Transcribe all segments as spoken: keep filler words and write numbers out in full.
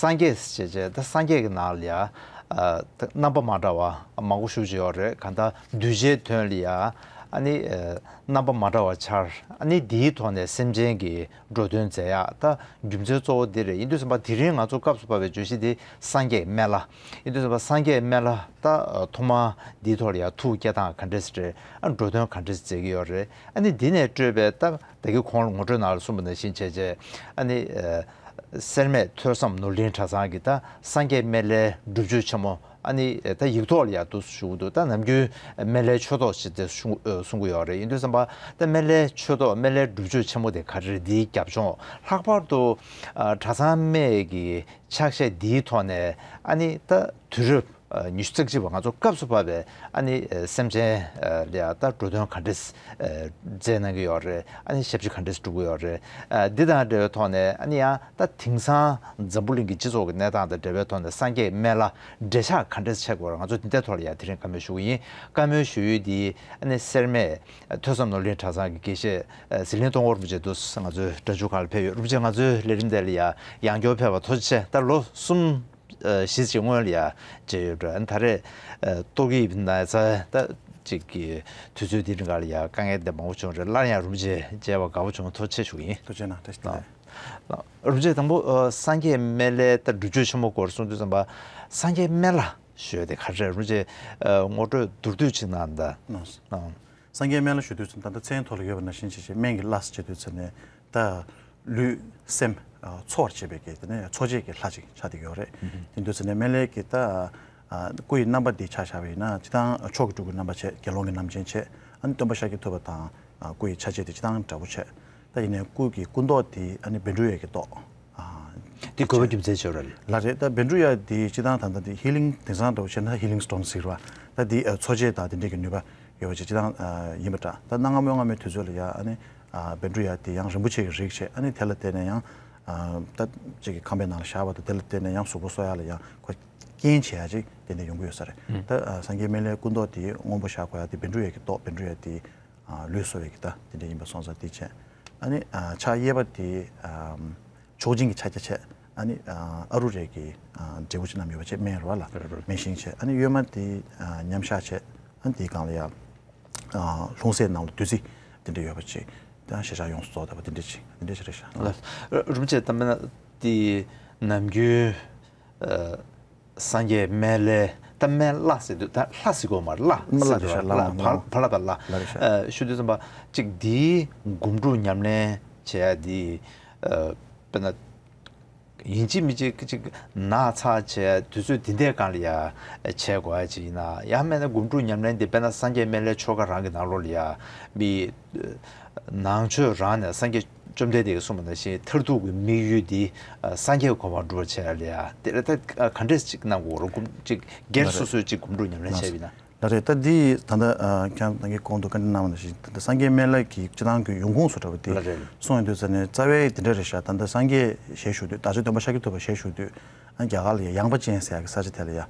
སངས་རྒྱས་ཟེར་བྱས་ད་སངས་རྒྱས་ཀྱི་ནང་ལ་ཡ་ཨ་རྣམ་པ་མ་འདྲ་བ་མང་པོ་ཞེ་པོ་ཅིག་ཡོད་རེད། གང་ལྟར་གདུལ་བྱའི་དོན་ལ་ཡ་ཨ་ནི་ཨ་རྣམ་པ་མ་འདྲ་བ་འཆར། ཨ་ནི་འདིའི་ཐོག་ནས་སེམས་ཅན་གྱི་འགྲོ་དོན་མཛད་ཡག་ད་རྒྱུ་མཚན་གཙོ་བོ་འདི་རེད། ཡིན་དུས་ཙམ་པ་དེ་རིང་ང་ཚོ་སྐབས་སུ་བབས་པའི་བརྗོད་གཞི་འདི་སངས་རྒྱས་སྨན་བླ་ཡིན་དུས་ཙམ་པ་སངས་རྒྱས་སྨན་བླ་ད་ཐོག་མར་འདིའི་ཐོག་ལ་ཡ་ཐུགས་བསྐྱེད་སྟངས་ག་འདྲས་རེད། ཨ་འགྲོ་དོན་ག་འདྲས་མཛད་ཀྱི་ཡོད་རེད། ཨ་ནི་འདི་ནས་སྤྲོས་པའི་ད་ད་གིན་གོང་ལ་ངོ་སྤྲོད་ནང་ལ་གསུངས་པ་ནང་བཞིན་བྱས་བྱས་ཨ་ནི་ཨ་སེར་སྨད་ཐོས་བསམ་ནོར་གླིང་གྲྭ་ཚང་གི་ད་སངས་རྒྱས་སྨན་བླའི་སྒྲུབ་མཆོད་ཆེན་མོ་ཨ་ནི་ད་ཡིག་ཐོག་ལ་ཡ་འདུག་ཞུ་གི་འདུག་ད་ནམ་རྒྱུན་སྨན་བླའི་ཆོས་ཐོག་ཞེས་དེ་གསུང་ཨ་གསུང་གི་ཡོད་རེད། ཡིན་དུས་ཙམ་པ་ད་སྨན་བླའི་ཆོས་ཐོག་སྨན་བླའི་སྒྲུབ་མཆོད་ཆེན་མོ་དེ་ག་རེ་རེད། འདིའི་རྒྱབ་ལྗོངས་ལྷག་པར་དུ་ཨ་གྲྭ་ཚང་སྨད་ཀྱི་ཕྱག་བཞེས་འདིའི་ཐོག་ནས་ཨ་ནི་ད་དུས་རབས་ཨ་ཉི་ཤུ་རྩ་གཅིག་པ་ང་ཚོ་སྐབས་སུ་བབས་པའི་ཨ་ནི་ཨ་སེམས་ཅན་ཨ་ལ་ཡ་ད་འགྲོ་དོན་ག་འདྲས་ཨ་མཛད་གནང་གི་ཡོད་རེད། ཨ་ནི་ཞབས་ཕྱི་ག་འདྲས་སྒྲུབ་ཀྱི་ཡོད་རེད། ཨ་འདི་དང་འབྲེལ་བའི་ཐོག་ནས་ཨ་ནི་ཡང་ད་དེང་སང་འཛམ་བུ་གླིང་གི་སྤྱི་ཚོགས་ཀྱི་གནས་སྟངས་དང་འབྲེལ་བའི་ཐོག་ནས་སངས་རྒྱས་སྨན་བླ་འབྲེལ་ཆགས་ག་འདྲས་བྱེད་དགོས་རེད། ང་ཚོ་འདི་འདྲའི་ཐོག་ལ་ཡ་དེ་རིང་བཀའ་མོལ་ཞུ་གི་ཡིན། བཀའ་མོལ་ཞུ་ཡུལ་འདི་ཨ་ནི་སེར་སྨད་ཐོས་བསམ་ནོར་གླིང་གྲྭ་ཚང་གི་དགེ་བཤེས་ཨ་ཟི་ལིང་སྟོང་འཁོར་རིན་པོ་ཆེ་འདུག་ང་ཚོའི་སྒྲ་འཇུག་ཁང་ལ་ཕེབས་ཡོད། རིན་པོ་ཆེ་ང་ཚོའི་ལས་རིམ་དེ་ལ་ཡ་ཡང་བསྐྱར་ཕེབས་པ་ཐུགས་རྗེ་ཆེ། ད་ལོ་གསུམ་ཨ་བཞི་ཅིག་སྔོན་ལ་ཡ་མཇལ་ཡོད་འགྲོ། ཨ་ནི་ད་རེས་ཨ་ཏོག་དབྱིབས་ན་ཚ་ད་ཅིག་གི་དུས་ཚོད་འདི་རིང་ག་ལ་ཡ་དཀའ་ངལ་འདི་མང་པོ་བྱུང་རེད། སླར་ཡང་རིན་པོ་ཆེ་མཇལ་བ་དགའ་པོ་བྱུང་། ཐུགས་རྗེ་ཆེ་ཞུ་གི་ཡིན། ཐུགས་རྗེ་གནང་། བཀྲ་ཤིས་བདེ་ལེགས། རིན་པོ་ཆེ་དང་པོ་ཨ་སངས་རྒྱས་སྨན་བླའི་ད་སྒྲུབ་མཆོད་ཆེན་མོ་སྐོར་གསུང་དུས་ཙམ་པ་སངས་རྒྱས་སྨན་བླ་ཞུ་ཡ་དེ་ག་རེ་རེད། རིན་པོ་ཆེ་ཨ་ངོ་སྤྲོད་མདོར་བསྡུས་ཅིག་གནང་དང་། ཨང་། སངས་རྒྱས་སྨན་བླ་ཞུ་དུས་ཙམ་ད་ལྟ་མཚན་ཐོག་ལ་ཡོད་པ་ནང་བཞིན་བྱས་བྱས་སྨན་གྱི་བླ་ཟེར་དུས་ཙམ་ནས་ད་ལུས་སེམས་ཨ་འཚོ་བར་བྱེད་པའི་གི་དེ་ནས་འཚོ་བྱེད་ཀྱི་ལྷ་ཅིག་ཆགས་བསྡད་ཡོད་རེད། དེ་དུས་ཙམ་ནས་སྨན་བླའི་གི་ད་ཨ་སྐུ་ཡི་རྣམ་པ་འདི་ཆ་བཞག་པ་ཡིན་ན་སྤྱིར་བཏང་མཆོག་གི་སྤྲུལ་སྐུའི་རྣམ་པ་བྱས། དགེ་སློང་གི་རྣམ་ཅན་བྱས། ཨ་ནི་སྟོན་པ་ཤཱཀྱ་ཐུབ་པ་དང་ཨ་སྐུ་ཡི་ཆ་བྱད་དེ་སྤྱིར་བཏང་འདྲ་པོ་བྱས། ད་ཡིན་ནའི་སྐུ་གི་སྐུ་མདོག་དེ་ཨ་ནི་བཻ་ཌཱུརྱ་གི་མདོག་ཨ། དེ་དགོས་པ་རྒྱུ་མཚན་ཅིག་ཡོད་རེད། ལགས་རེད། ད་བཻ་ཌཱུརྱ་དེ་སྤྱིར་བཏང་ད་ལྟ་དེ་ཧི་ལིང་དེང་སང་འདྲ་བོ་བྱས་ན་ཧི་ལིང་སི་ཊོན་ཟེར་བ། ད་དེ་ཨ་འཚོ་བྱེད་དང་དེ་འདྲས་ཀྱི་ནུས་པ་ཡོད་པ་ཅིག་སྤྱིར་བཏང་ཨ་ཡིན་པ་འདྲ། ད་གནའ་སྔ་མོའི་སྔ་མོའི་དུས་ཚོད་ལ་ཡ་ཨ་ནི་ཨ་བཻ་ཌཱུརྱ་དེ་ཡང་རིན་པོ་ཆེ་གི་རིགས་བྱས། ཨ་ནི་དེ་ལ་བརྟེན་ནས་ཡང་ཨ་ད་ཅིག་གི་ཁང་པའི་ནང་ལ་བཞག་པ་དང་། དེ་ལ་བརྟེན་ནས་ཡང་གཟུགས་པོ་གསོ་ཡག་ལ་ཡང་ཁོ་རྐྱེན་བྱེད་ཡག་ཅིག་དེ་འདྲས་ཡོང་གི་ཡོད་ས་རེད། ད་ཨ་སངས་རྒྱས་སྨན་བླའི་སྐུ་མདོག་དེ་སྔོན་པོ་བཞག་དགོས་ཡག་དེ་བཻ་ཌཱུརྱ་གི་མདོག་བཻ་ཌཱུརྱ་དེ་ཨ་ལུས་གསོ་བའི་གི་ད་དེ་འདྲ་ཡིན་པ་སོང་ཙང་དེ་བྱས། ཨ་ནི་ཨ་ཕྱག་གཡས་པ་དེ་ཨ་མཆོག་སྦྱིན་གྱི་ཕྱག་རྒྱ་བྱས། ཨ་ནི་ཨ་ཨ་རུ་རས་ཀྱི་ཨ་འབྲས་བུ་ཅིག་བསྣམས་ཡོད་པ་བྱས། སྨན་རེད་བ་ལ། རེད་རེད། སྨན་ཤིང་བྱས། ཨ་ནི་གཡོན་མ་དེ་ཨ་མཉམ་བཞག་བྱས། ཨ་ནི་དེའི་སྒང་ལ་ཡ་ཨ་ལྷུང་བཟེད་ནང་ལ་བདུད་རྩི་དེ་འདྲ་ཡོད་པ་ཅིག་དང་ཤེས་བྱ་ཡོངས་སུ་རྫོགས་བསྡད་པ་དེ་འདྲ་ཅིག་དེ་འདྲ་ཞིག་རེད་ཤག། ལགས། རིན་པོ་ཆེ་ད་མིན་ན་དེ་ནམ་རྒྱུན་ཨ་སངས་རྒྱས་སྨན་བླའི་ད་སྨན་བླ་ཟེར་དུས་ད་ལྷ་ཟེར་གོ་མ་རེད། བླ་མ་བླ་ཟེར་དུས་རེད་ཤག། བླ་བླ་མ་བླ་བླ་བླ་བླ་ལ་རེད་ཤག། ཨ་ཞུ་དུས་ཙམ་པ་ཅིག་འདིའི་སྒོམ་སྒྲུབ་ཉམས་ལེན་བྱེད་ཡ་འདི་ཨ་དཔེར་ན་ཡིན་གཅིག་མིན་གཅིག་ཅིག་ན་ཚ་བྱེད་ཡ་དུས་ཚོད་འདི་འདྲའི་སྒང་ལ་ཡ་བྱེད་དགོས་ཡ་ཅིག་ཡིན་ན། ཡང་མིན་ན་སྒོམ་སྒྲུབ་ཉམས་ལེན་འདི་དཔེར་ན་སངས་རྒྱས་སྨན་བླའི་ཆོ་ག་རང་གི་ནང་ལོགས་ལ་ཡ་མི་ནང་ཆོས་རང་ནས་སངས་རྒྱས་བཅོམ་ལྡན་འདས་ཀྱིས་གསུངས་པ་ནང་བཞིན་མཐར་ཐུག་གི་དམིགས་ཡུལ་འདི་ཨ་སངས་རྒྱས་གོ་འཕང་སྒྲུབ་པར་བྱེད་ཡ་ལ་ཡ་དེ་ལ་ད་ག་འདྲས་ཅིག་གནང་དགོས་རེད། སྒོམ་ཅིག་སྒེར་སོ་སོས་ཅིག་སྒོམ་སྒྲུབ་ཉམས་ལེན་བྱས་པ་ཡིན་ན། ལགས་རེད། ད་འདི་ད་ལྟ་ཨ་ཁྱེད་རང་གིས་གོང་དུ་བཀའ་འདྲི་གནང་བ་ནང་བཞིན་ད་ལྟ་སངས་རྒྱས་སྨན་བླ་གི་སྤྱིར་བཏང་གི་ཡོང་ཁུངས་སུ་འདྲ་བ་དེ་ལགས་རེད། གསུངས་ཡོང་དུས་ཙ་ནས་རྩ་བའི་དེ་འདྲ་རེད་ཤག། ད་ལྟ་སངས་རྒྱས་ཞལ་བཞུགས་དུས། བདག་ཅག་སྟོན་པ་ཤཱཀྱ་ཐུབ་པ་ཞལ་བཞུགས་དུས། ཨ་རྒྱ་གར་ལ་ཡ་ཡངས་པ་ཅན་ཟེར་ཡག་གི་ས་ཆ་དེ་ལ་ཡ་ཨ་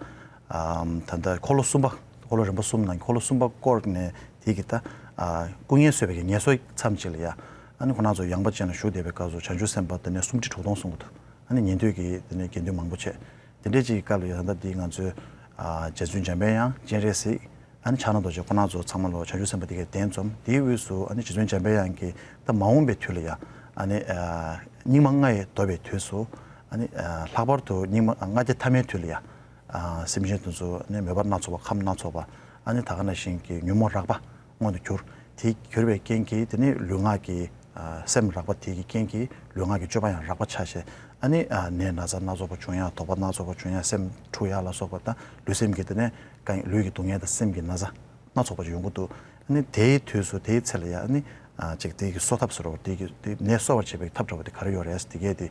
ད་ལྟ་འཁོར་ལོ་གསུམ་པ། འཁོར་ལོ་རིམ་པ་གསུམ་ནང་གི་འཁོར་ལོ་གསུམ་པ་བསྐོར་ནས་དེ་གི་ད་ཨ་སྐུ་ངལ་གསོ་བའི་གི་ངལ་གསོ་མཚམས་ཅིག་ལ་ཡ། ཨ་ནི་ཁོ་རང་ཚོ་ཡངས་པ་ཅན་ལ་བཞུགས་བསྡད་པའི་སྐབས་སུ་བྱང་ཆུབ་སེམས་དཔའ་དེ་ནས་སུམ་ཁྲི་དྲུག་སྟོང་གསུང་གི་འདུག། ཨ་ནི་ཉན་ཐོས་ཀྱི་དེ་ནས་དགེ་འདུན་མང་པོ་བྱས། དེ་འདྲའི་ཅིག་གི་སྐབས་ལ་ཡང་ད་ལྟ་འདི་ང་ཚོས་ཨ་རྗེ་བཙུན་འཇམ་པའི་དབྱངས་སྤྱན་རས་གཟིགས། ཨ་ནི་ཕྱག་ན་རྡོ་རྗེ། ཁོང་རྣམ་ཚོ་ཚང་མ་ལོ་བྱང་ཆུབ་སེམས་དཔའ་དེ་གའི་གདན་འཛོམས། དེའི་དབུས་སུ་ཨ་ནི་རྗེ་བཙུན་འཇམ་པའི་དབྱངས་ཀྱིས་ད་མ་འོངས་པའི་དུས་ལ་ཡང་ཨ་ནི་ཨ་སྙིགས་མ་ལྔ་ཡིས་བསྡོས་པའི་དུས་སུ། ཨ་ནི་ཨ་ལྷག་པར་དུ་སྙིགས་མ་ལྔ་བརྒྱ་ཐ་མའི་དུས་ལ་ཡང་ཨ་སེམས་ཅན་དེ་ཚོ་ཨ་ནི་མོས་པ་སྣ་ཚོགས་པ། ཁམས་སྣ་ཚོགས་པ། ཨ་ནི་ད་ག་ནང་བཞིན་གྱི་ཉོན་མོངས་རགས་པ་མངོན་དུ་གྱུར། དེ་གྱུར་པའི་རྐྱེན་གྱིས་དེ་ནི་ལུས་ངག་གི་ཨ་སེམས་རགས་པ་དེ་གི་རྐྱེན་གྱིས་ལུས་ངག་གི་སྤྱོད་པ་ཡང་རགས་པ་ཆགས་བྱས། ཨ་ནི་ཨ་ནད་ན་ཚ་སྣ་ཚོགས་པ་བྱུང་ཡ། དོགས་པ་སྣ་ཚོགས་པ་བྱུང་ཡ། སེམས་འཁྲུག་ཡ་ལ་སོགས་པ་དང་། ལུས་སེམས་ཀྱི་དེ་ནས་ཀ་ལུས་ཀྱི་སྡུག་བསྔལ་དང་སེམས་ཀྱི་ན་ཚ་སྣ་ཚོགས་པ་ཅིག་ཡོང་གི་འདུག། ཨ་ནི་དེའི་དུས་སུ་དེའི་ཚེ་ལ་ཡ་ཨ་ནི་ཨ་ཅིག་དེ་གི་གསོ་ཐབས་ཟེར་རོ། དེ་གི་དེ་ནད་གསོ་བར་བྱེད་པའི་ཐབས་འདྲ་བོ་དེ་ག་རེ་ཡོད་རེད། དེ་གས་དེ་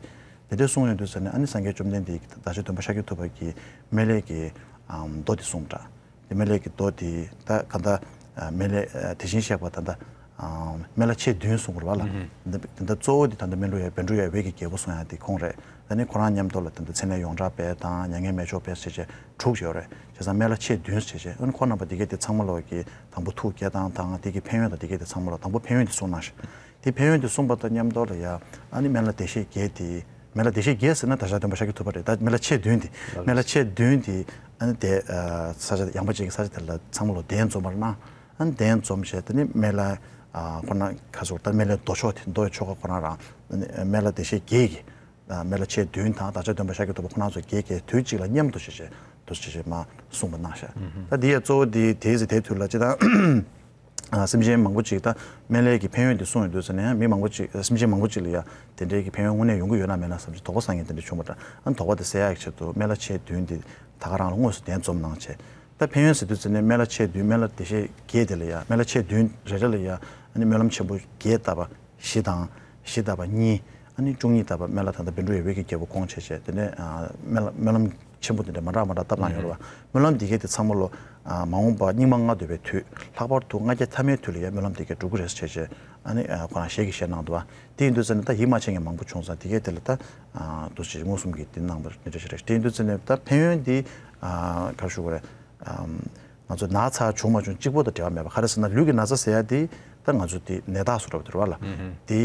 དེ་འདྲ་གསུངས་ཡོང་དུས་ཙ་ནས་ཨ་ནི་སངས་རྒྱས་བཅོམ་ལྡན་འདས་ཀྱིས་བདག་ཅག་སྟོན་པ་ཤཱཀྱ་ཐུབ་པ་གི་སྨན་བླའི་གི་ཨ་མདོ་དེ་གསུངས་འདྲ། དེ་སྨན་བླའི་གི་མདོ་དེ་ད་ག་ད་ཨ་སྨན་བླའི་ཨ་དེ་བཞིན་གཤེགས་པ་ད་ད་ཨ་སྨན་བླ་མཆེད་བདུན་གསུངས་པ་རེད་བ་ལ། ཨུ་ཧུ། ད་ད་གཙོ་བོ་དེ་ད་ད་སྨན་ལུགས་ཡ་བཻ་ཌཱུརྱ་བོད་ཀྱི་རྒྱལ་པོ་གསུངས་ཡ་དེ་ཁོང་རེད། ད་ནི་ཁོ་རང་མཉམ་དུ་ལ་ད་ད་མཚན་ལས་ཡོངས་གྲགས་དཔལ་དང་མྱ་ངན་མེ་མཆོག་དཔལ་ཟེར་བྱས་དྲུག་ཡོད་རེད། བྱས་ཙང་སྨན་བླ་མཆེད་བདུན་ཟེར་བྱས། ཨ་ནི་ཁོང་རྣམ་པ་དེ་གས་དེ་ཚང་མ་ལོག་གི་དང་པོ་ཐུགས་བསྐྱེད་སྟངས་དང་། དེ་གི་ཕན་ཡོན་དང་དེ་གས་དེ་ཚང་མ་ལོག་དང་པོ་ཕན་ཡོན་དེ་གསུངས་གནང་ཞིང་། དེ་ཕན་ཡོན་དེ་གསུངས་པ་དང་མཉམ་དུ་ལ་ཡ་ཨ་ནི་སྨན་བླ་བདེ་གཤེགས་བརྒྱད་དེ་ སྨན་བླ་བདེ་གཤེགས་བརྒྱད་ཟེར་ན་བདག་ཅག་སྟོན་པ་ཤཱཀྱ་ཐུབ་པ་རེད། ད་སྨན་བླ་ཆེས་བདུན་དེ། སྨན་བླ་ཆེས་བདུན་དེ་ཨ་ནི་དེ་ས་ཆ་ཡངས་པ་ཅན་གྱི་ས་ཆ་དེ་ལ་ཚང་མ་ལོ་གདན་འཛོམས་པར་གནང་། ཨ་ནི་གདན་འཛོམས་བྱས་དེ་ནི་སྨན་བླ་ཁོ་ན་ཁ་སོར་ད་སྨན་བླའི་མདོ་ཆོག་དེ་མདོ་ཡི་ཆོ་ག་ཁོ་ན་རང་སྨན་བླ་བདེ་གཤེགས་བརྒྱད་ཀྱི། སྨན་བླ་ཆེས་བདུན་དང་བདག་ཅག་སྟོན་པ་ཤཱཀྱ་ཐུབ་པ་ཁོ་རང་ཚོ་བརྒྱད་ཀྱིས་དུས་གཅིག་ལ་མཉམ་དུ་བྱས་བྱས་དུ་བྱས་བྱས་མ་གསུངས་པ་གནང་ཤག་ད་འདི་ཡ་གཙོ་བོ་འདི་དེའི་ཚེ་དེའི་དུས་ལ་ཅི་ད། སེམས་ཅན་མང་པོ་ཅིག་ད་སྨན་བླའི་གི་ཕན་ཡོན་འདི་གསུངས་ཡོང་དུས་ཙ་ནས་མི་མང་པོ་ཅིག་སེམས་ཅན་མང་པོ་ཅིག་ལ་ཡ་དེ་འདྲའི་གི་ཕན་ཡོན་དངོས་གནས་ཡོང་གི་ཡོད་ན་མེད་ན་བསམ་གྱི་དོགས་པ་ཟ་མཁན་དེ་འདྲ་བྱུང་བ་འདྲ། ཨ་ནི་དོགས་པ་དེ་སེལ་ཡག་གི་ཆེད་དུ་སྨན་བླ་ཆེས་བདུན་འདི་ད་ག་རང་ལ་དངོས་སུ་གདན་འཛོམས་གནང་བྱས། ད་ཕན་ཡོན་ཟེར་དུས་ཙ་ནས་སྨན་བླ་ཆེས་བདུན་སྨན་བླ་བདེ་གཤེགས་བརྒྱད་དེ་ལ་ཡ་སྨན་བླ་ཆེས་བདུན་རེ་རེ་ལ་ཡ་ཨ་ནི་སྨོན་ལམ་ཆེན་པོ་བརྒྱད་བཏབ་པ། བཞི་དང་། བཞི་བཏབ་པ་གཉིས། ཨ་ནི་བཅུ་གཉིས་བཏབ་པ་སྨན་བླ་ད་ལྟ་བཻ་ཌཱུརྱ་ཡོ་གི་རྒྱལ་པོ་དགོངས་བྱས་བྱས་དེ་ནས་སྨན་བླ་སྨོན་ལམ་ཆེན་པོ་དེ་འདྲ་མ་འདྲ་མ་འདྲ་བཏབ་གནང་ཡོད་རེད་བ། སྨོན་ལམ་འདི་གའི་དེ་ཚང་མ་ལོ་མ་འོངས་པ་སྙིགས་མ་ལྔ་འདོད་པའི་དུས་ལྷག་པར་དུ་ལྔ་བརྒྱ་ཐ་མའི་དུས་ལ་ཡ་སྨོན་ལམ་འདི་གའི་འགྲུབ་ཀྱི་རེད་བྱས་བྱས་ཨ་ནི་ཁོ་རང་ཞལ་གྱིས་བཞེས་གནང་འདུག་བ། དེ་ཡིན་དུས་ཙ་ནས་ད་ཡིད་མ་ཆེས་མཁན་མང་པོ་བྱུང་ཙང་དེ་གའི་དེ་ལ་ད་དུ་ཞེས་མངོན་སུམ་གྱིས་དེ་གནང་བ་འདི་འདྲ་ཞིག་རེད། དེ་ཡིན་དུས་ཙ་ནས་ད་ཕན་ཡོན་འདི་ག་རེ་ཞུ་དགོས་རེད། ང་ཚོ་ན་ཚ་བྱུང་མ་བྱུང་གཅིག་པོ་དང་འབྲེལ་བ་མེད་པ། ག་རེ་ཟེར་ན་ལུས་ཀྱི་ན་ཚ་ཟེར་ཡ་དེ་ད་ང་ཚོ་དེ་ནད་རྟགས་སུ་འགྲོ་བ་དེ་རེད་བ་ལ། དེ་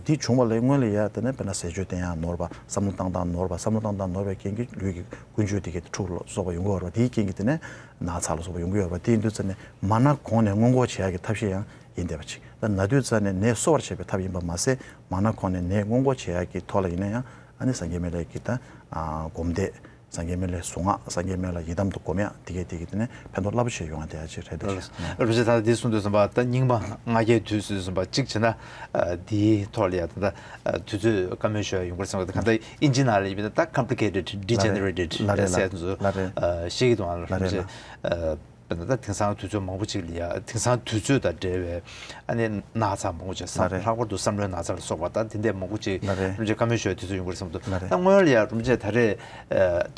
དེ་བྱུང་བ་ལས་སྔོན་ལ་ཡ་དེ་ནས་དཔེར་ན་ཟས་སྤྱོད་བསྟེན་ཡག་ནོར་བ། བསམ་བློ་བཏང་སྟངས་ནོར་བ། བསམ་བློ་བཏང་སྟངས་ནོར་བའི་རྐྱེན་གྱིས་ལུས་ཀྱི་ཀུན་སྤྱོད་དེ་གའི་འཁྲུག་ལ་སོགས་པ་ཡོང་གི་ཡོད་རེད་བ། དེའི་རྐྱེན་གྱིས་དེ་ནས་ན་ཚ་ལ་སོགས་པ་ཡོང་གི་ཡོད་རེད་བ། དེ་ཡིན་དུས་ཙ་ནས་མ་ན་གོང་ནས་སྔོན་འགོག་བྱེད་ཡག་གི་ཐབས་ཤེས་ཡང་ཡིན་བསྡད་པ་ཅིག་ད་ན་དུས་ཙ་ནས་ནད་གསོ་བར་བྱེད་པའི་ཐབས་ཡིན་པ་མ་ཟད་མ་ན་གོང་ནས་ནད་སྔོན་འགོག་བྱེད་ཡག་གི་ཐོག་ལ་ཡིན་ན་ཡང་ཨ་ནི་སངས་རྒྱས་སྨན་བླའི་གི་ད་སྒོམ་བཟླས། སངས་རྒྱས་སྨན་བླའི་གཟུངས་སྔགས། སངས་རྒྱས་སྨན་བླ་ཡི་དམ་དུ་སྒོམ་ཡག་དེ་གས་དེ་གས་དེ་ནས་ཕན་ཐོགས་རླབས་པོ་ཆེ་ཡོང་ཡག་དེ་ཡག་ཅིག་རེད་དེ། རིན་པོ་ཆེ་ད་འདི་གསུངས་དུས་ཙམ་པ་ད་རྙིང་མ་ལྔ་བརྒྱའི་དུས་སུ་ཙམ་པ་གཅིག་བྱས་ན་འདིའི་ཐོག་ལ་ཡ་ད་ད་དུས་ཚོད་བཀའ་མོལ་ཞུ་ཡག་ཡོང་གི་རེད་བསམ་གི། ད་གང་ལྟར་ཨིན་ཇི་ནང་ལ་ཡིན་པ་ད་complicated degenerated ཟེར་ཡག་དེ་ཚོ་ཤེས་ཀྱི་འདུག་ཨ། རིན་པོ་ཆེ། དཔེར་ན་ད་དེང་སང་དུས་ཚོད་མང་པོ་ཅིག་ལ་ཡ་དེང་སང་དུས་ཚོད་དང་འབྲེལ་བའི་ཨ་ནི་ན་ཚ་མང་པོ་ཅིག་བསམ། ལྷག་པར་དུ་བསམ་བློའི་ན་ཚ་ལ་སོགས་པ་ད་དེ་འདྲ་མང་པོ་ཅིག་ལ་རེད། རིན་པོ་ཆེ་བཀའ་མོལ་ཞུ་ཡག་དུས་ཚོད་ཡོང་གི་རེད་བསམ་འདུག་ལ་རེད། ད་སྔོན་ལ་ཡ་རིན་པོ་ཆེ་ད་རེས་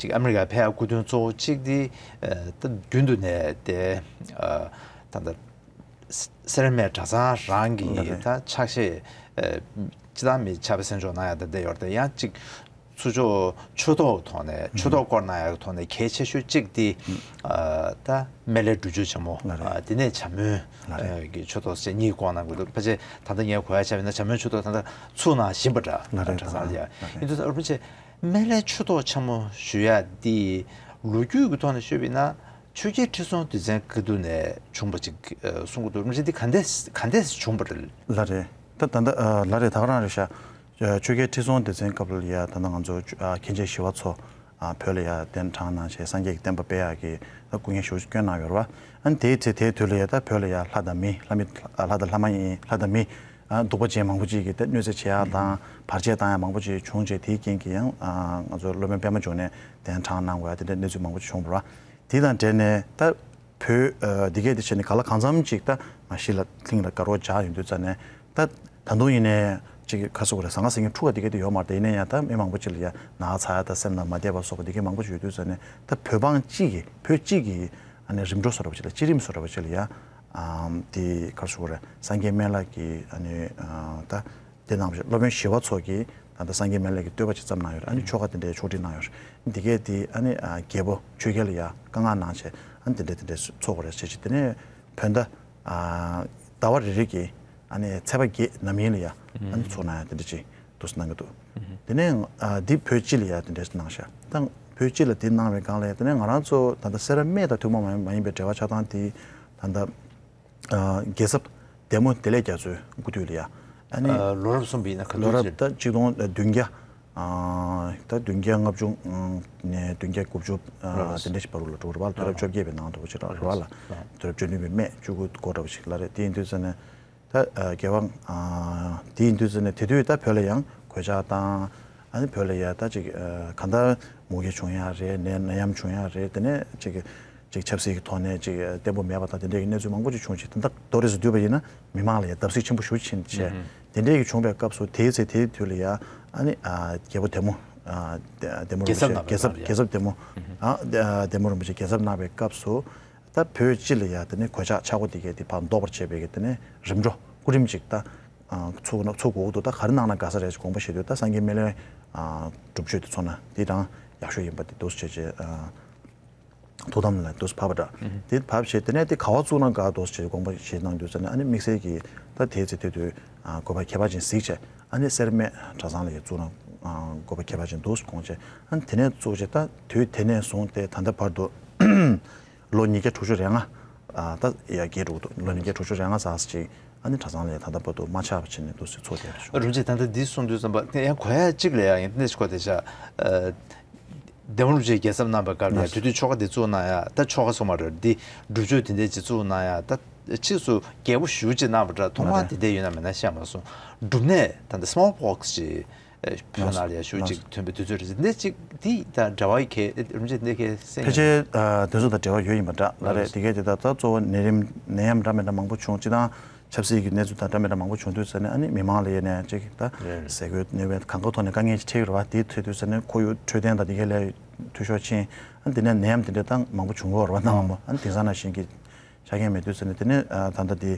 ཅིག་ཨ་མི་རི་ཀ་ཕེབས་ཡག་སྐུ་དོན་གཙོ་བོ་གཅིག་དེ་ད་རྒྱུན་དུ་ནས་དེ་ད་ད་སེར་སྨད་གྲྭ་ཚང་རང་གི་ད་ཕྱག་བཞེས་སྤྱི་བཏང་མི་ཕྱག་དཔེ་གསན་འཇོག་གནང་ཡག་དེ་འདྲ་ཡོད་རེད། ཡང་ཅིག་ཚུར་ཕྱོགས་ཆོས་ཐོག་ཐོག་ནས་ཆོས་ཐོག་སྐོར་གནང་ཡག་ཐོག་ནས་གལ་ཆེ་ཤོས་གཅིག་དེ་ད་སྨན་བླའི་སྒྲུབ་མཆོད་ཆེན་མོ། ལ་རེད། དེ་ནས་བྱམས་སྨོན་གྱི་ཆོས་ཐོག་ཟེར་གཉིས་སྐོར་གནང་དགོས་འདུག་ཕལ་ཆེར་ད་ལྟ་ངས་གོ་ཡག་ཆ་བཞག་ན་བྱམས་སྨོན་ཆོས་ཐོག་ད་ལྟ་ཚུགས་གནང་བཞིན་པ་འདྲ། ལ་རེད། གྲྭ་ཚང་ལ་ཡ། ཡིན་དུས་རིན་པོ་ཆེ་སྨན་བླའི་ཆོས་ཐོག་ཆེན་མོ་ཞུ་ཡག་འདི་ལོ་རྒྱུས་ཀྱི་ཐོག་ནས་ཤོད་པ་ཡིན་ན་ཆོས་རྒྱལ་ཁྲི་སྲོང་ལྡེ་བཙན་སྐབས་དུས་ནས་བྱུང་བ་ཅིག་གསུང་གི་འདུག་རིན་པོ་ཆེ་འདི་ག་འདྲས་ག་འདྲས་བྱུང་བ་རེད། ལ་རེད། ད་ད་ལྟ་ལ་རེད། ད་ག་རང་རེད་ཤག་ཆོས་རྒྱལ་ཁྲི་སྲོང་ལྡེ་བཙན་སྐབས་ལ་ཡ་ད་ལྟ་ང་ཚོ་མཁན་ཆེན་ཞི་བ་འཚོ་བོད་ལ་ཡ་གདན་དྲངས་གནང་བྱས་སངས་རྒྱས་ཀྱི་བསྟན་པ་སྤེལ་ཡག་གི་ད་སྐུ་ངལ་ཞེ་པོ་ཅིག་བསྐྱོན་གནང་ཡོད་རེད་བ། ཨ་ནི་དེའི་ཚེ་དེའི་དུས་ལ་ཡ་ད་བོད་ལ་ཡ་ལྷ་དང་མི་ལྷ་མི་ལྷ་དང་ལྷ་མ་ཡིན་ལྷ་དང་མི་གདུག་པ་ཅན་མང་པོ་ཅིག་གིས་ད་གནོད་འཚེ་བྱེད་ཡག་དང་བར་ཆད་བཏང་ཡག་མང་པོ་ཅིག་བྱུང་བྱས་དེའི་རྐྱེན་གྱིས་ཡང་ང་ཚོ་སློབ་དཔོན་པདྨ་འབྱུང་གནས་གདན་དྲངས་གནང་དགོས་ཡག་དེ་འདྲའི་གནས་ཚུལ་མང་པོ་ཅིག་བྱུང་བ་རེད་བ། དེ་དང་འབྲེལ་ནས་ད། བོད་འདི་གས་དེ་བྱས་ནས་ག་ལ་གང་འཚམ་ཅིག་ད་ང་གཞི་ལ་གླིང་ལ་དགའ་རོགས་བྱས་ཡོང་དུས་ཙ་ནས་ད་ད་དུང་ཡིན་ནའི་ཅིག་ག་ཟེར་དགོས་རེད། ཟང་ངེ་ཟིང་ངེ་འཁྲུག་པ་འདི་གས་དེ་ཡོད་མ་རེད། ད་ཡིན་ན་ཡང་ད་མི་མང་པོ་ཅིག་ལ་ཡ་ན་ཚ་ཡག་དང་སེམས་ལ་མ་བདེ་བ་སོགས་པ་འདི་གས་མང་པོ་ཅིག་ཡོད་དུས་ཙ་ནས་ད་བོད་འབངས་གཅིག་གིས་བོད་གཅིག་གིས་ཨ་ནི་རིམ་གྲོ་བཟོ་འདྲ་པོ་ཅིག་ལ་སྤྱི་རིམ་བཟོ་འདྲ་པོ་ཅིག་ལ་ཡ་འདི་ག་ཟེར་དགོས་རེད། སངས་རྒྱས་སྨན་བླ་གི་ཨ་ནི་ད། དེ་ནང་བཞིན་སློབ་དཔོན་ཞི་བ་འཚོ་གིས་ད་ལྟ་སངས་རྒྱས་སྨན་བླ་གི་བསྟོད་པ་ཅིག་བརྩམས་གནང་ཡོད་རེད། ཨ་ནི་ཆོ་ག་དེ་འདྲའི་ཕྱོགས་སྒྲིག་གནང་ཡོད་རེད། འདི་གས་དེ་ཨ་ནི་རྒྱལ་པོ་ཆོས་རྒྱལ་ལ་ཡ་བཀའ་མངགས་གནང་བྱས་ཨ་ནི་དེ་འདྲ་དེ་འདྲ་འཚོགས་དགོས་རེད་ཟེར་བྱས་དེ་ནས་བོད་ཟླ་ཟླ་བ་རེ་རེ་གི་ཨ་ནི་ཚེས་པ་བརྒྱད་ནམ་ཡིན་ལ་ཡ་ཨ་ནི་འཚོགས་གནང་ཡ་དེ་འདྲ་ཅིག་འདུག་སེ་གནང་གི་འདུག་དེ་ནས་འདི་བོད་སྤྱི་ལ་ཡ་དེ་འདྲ་གནང་ཤག་ད་བོད་སྤྱི་ལ་དེ་གནང་བའི་སྒང་ལ་ཡ་དེ་ནས་ང་རང་ཚོ་ད་ལྟ་སེ་ར་སྨད་དང་ཐུན་མོང་མ་ཡིན་པའི་འབྲེལ་བ་ཆགས་སྟངས་དེ་ད་ལྟ། རྒྱལ་ཚབ་བདེ་མོ་བདེ་ལེགས་རྒྱ་མཚོའི་སྐུ་དུས་ལ་ཡ། ཨ་ནི། ལོ་རབས་གསུངས་པ་ཡིན་ན་ག་ལོ་དུས་རབས་ཅིག་ད་གཅིག་སྟོང་བདུན་བརྒྱ། ད་བདུན་བརྒྱ་ལྔ་བཅུ་ནས་བདུན་བརྒྱ་དགུ་བཅུ་དེ་འདྲ་ཞིག་བར་ལ་འགྲོ་རེད་བ། དུས་རབས་བཅོ་བརྒྱད་པའི་ནང་དུ་ཅིག་རེད་བ་ལ། དུས་རབས་བཅུ་བདུན་པའི་སྨད་བཅུ་དགུ་འགོ་འདྲ་བོ་ཞིག་ལ་རེད། དེ་ཡིན་དུས་ཙ་ནས་ད་རྒྱལ་བ་དེ་ཡིན་དུས་ཙ་ནས་དེ་དུས་ད་བོད་ལ་ཡང་གོད་ཆག་དང་། ཨ་ནི་བོད་ལ་ཡ་ད་ཅིག་གང་ལྟར་མུ་གེ་བྱུང་ཡ་རེད། ནད་ནད་ཡམས་བྱུང་ཡ་རེད། དེ་ནས་ཅིག་ཅིག་ཆབ་སྲིད་ཀྱི་ཐོག་ནས་ཅིག་བརྟན་པོ་མེད་པ་དང་དེ་འདྲའི་གནས་ཚུལ་མང་པོ་ཅིག་བྱུང་ཞིང་དེ་འདྲ་མདོར་རིས་སུ་བསྡུས་པ་ཡིན་ན་མི་མང་ལ་ཡ་བརྡབ་གསིག་ཆེན་པོ་ཞེ་པོ་ཕྱིན་བྱས། དེ་འདྲའི་གི་བྱུང་བའི་སྐབས་སུ་དེའི་ཚེ་དེའི་དུས་ལ་ཡ་ཨ་ནི་རྒྱལ་པོ་བདེ་མོ་བདེ་མོ་རིན་པོ་ཆེ་རྒྱལ་ཚབ་རྒྱལ་ཚབ་བདེ་མོ་བདེ་མོ་རིན་པོ་ཆེ་རྒྱལ་ཚབ་གནང་བའི་སྐབས་སུ་ད་བོད་སྤྱི་ལ་ཡ་དེ་ནས་གོད་ཆག་ཆག་སྒོ་དེ་གས་དེ་ཕར་ཟློག་པར་བྱས་པའི་གི་དེ་ནས་རིམ་གྲོ་སྐུ་རིམ་ཅིག་ད་ཚུགས་ན་ཚུགས་དགོས་འདུག་ད་ག་རེ་གནང་ན་དགའ་ས་རེད་ཅེས་དགོངས་པ་བཞེས་དུས་ད་སངས་རྒྱས་སྨན་བླའི་སྒྲུབ་མཆོད་དེ་ཚོགས་ན་དེ་རང་ཡག་ཤོས་ཡིན་པ་དེ་འདུག་སེ་བྱས་བྱས། ཐུགས་དམ་ལ་འདུག་སེ་བབས་པ་འདྲ། དེ་བབས་བྱས་དེ་ནས་དེ་ག་བ་བཙུགས་ན་དགའ་འདུག་སེ་བྱས་དགོངས་པ་བཞེས་གནང་དུས་ཙ་ནས་ཨ་ནི་དམིགས་བསལ་གྱིས་ད་དེའི་ཚེ་དེ་དུས་དགོན་པ་ཁྱད་པར་ཅན་གཟིགས་བྱས་ཨ་ནི་སེར་སྨད་གྲྭ་ཚང་ལ་ཡ་བཙུགས་ན་ དགོས་པ་ཁྱད་པར་ཅན་འདུག་དགོངས་བྱས། ཨ་ནི་དེ་ནས་བཙུགས་བྱས་ད་དུས་དེ་ནས་བཟུང་སྟེ་ད་ལྟ་བར་དུ་ལོ་ཉིས་བརྒྱ་དྲུག་ཅུ་རེ་ལྔ། ད་ཡར་རྒྱས་འགྲོ་གི་འདུག་ལོ་ཉིས་བརྒྱ་དྲུག་ཅུ་རེ་ལྔ་ཙམ་ཅིག་ཨ་ནི་གྲྭ་ཚང་ལ་ད་ལྟ་བར་དུ་མ་ཆག་པ་བྱས་ནས་འདུག་སེ་ཚོགས་བསྡད་པ་བྱུང་། རིན་པོ་ཆེ། ད་ལྟ་འདི་གསུང་དུས་ཙམ་པ་དེ་ཡང་གོ་ཡ་གཅིག་ལ་ཡང་ཡིན་ཏེ་ཤོག་དེ་ཤ། སྡེ་དཔོན་རིན་པོ་ཆེའི་རྒྱལ་ཚབ་གནང་བའི་སྐབས་ལ་ཡང་དེ་དུས་ཆོ་ག་དེ་བཙུགས་གནང་ཡ། ད་ཆོ་ག་སོང་མ་རེད། འདི་སྒྲུབ་མཆོད་དེ་འདྲ་ཅིག་བཙུགས་གནང་ཡ། ད་ཕྱིས་སུ་རྒྱས་པོ་ཞུ་ཅིག་གནང་བ་འདྲ། མཐོང་བ་དེ་འདྲ་ཡོད་ན་མེད་ན་ཤེས་མ་སོང་། འབྲུམ་ནད་ད་ལྟ་སི་མོལ་པོག་སི་ཅིག་བོད་ནང་ལ་ཡ་ཞུ་ཅིག་ཐོན་པའི་དུས་ཚོད་རེད། འདི་ཅིག་འདི་ད་འབྲེལ་བ་གལ་རིན་པོ་ཆེ་འདི་གལ་སེང་ཕལ་ཆེར་དེ་ཚོ་དང་འབྲེལ་བ་ཡོད་ཡིན་པ་འདྲ་ལ་རེད། དེ་གས་དེ་ད་ད་གཙོ་བོ་ནད་རིམས་ནད་ཡམས་འདྲ་མི་འདྲ་མང་པོ་བྱུང་། སྤྱི་དང་ཆབ་སྲིད་ཀྱི་གནས་ཚུལ་དང་འདྲ་མི་འདྲ་མང་པོ་བྱུང་དུས་ཙ་ནས་ཨ་ནི་མི་མང་ལ་ཡ་ནས་ཅིག་ད་ཟས་གོས་ནད་པའི་གང་ག་ཐོག་ནས་དཀའ་ངལ་ཅིག་འཕྲད་ཀྱི་རེད་བ། དེའི་ཐོག་དུས་ཙ་ནས་ཁོར་ཡུག་འཕྲོད་བསྟེན་དང་དེ་གས་ལ་འཐུས་ཤོར་ཕྱིན། ཨ་ནི་དེ་ནས་ནད་ཡམས་དེ་འདྲ་ད་མང་པོ་བྱུང་གི་ཡོད་རེད་བ། ནང་མང་པོ་ཨ་ནི་དེང་སང་ནང་བཞིན་གྱི་ཆ་རྐྱེན་མེད་དུས་ཙ་ནས་དེ་ནས་ད་ལྟ་དེ་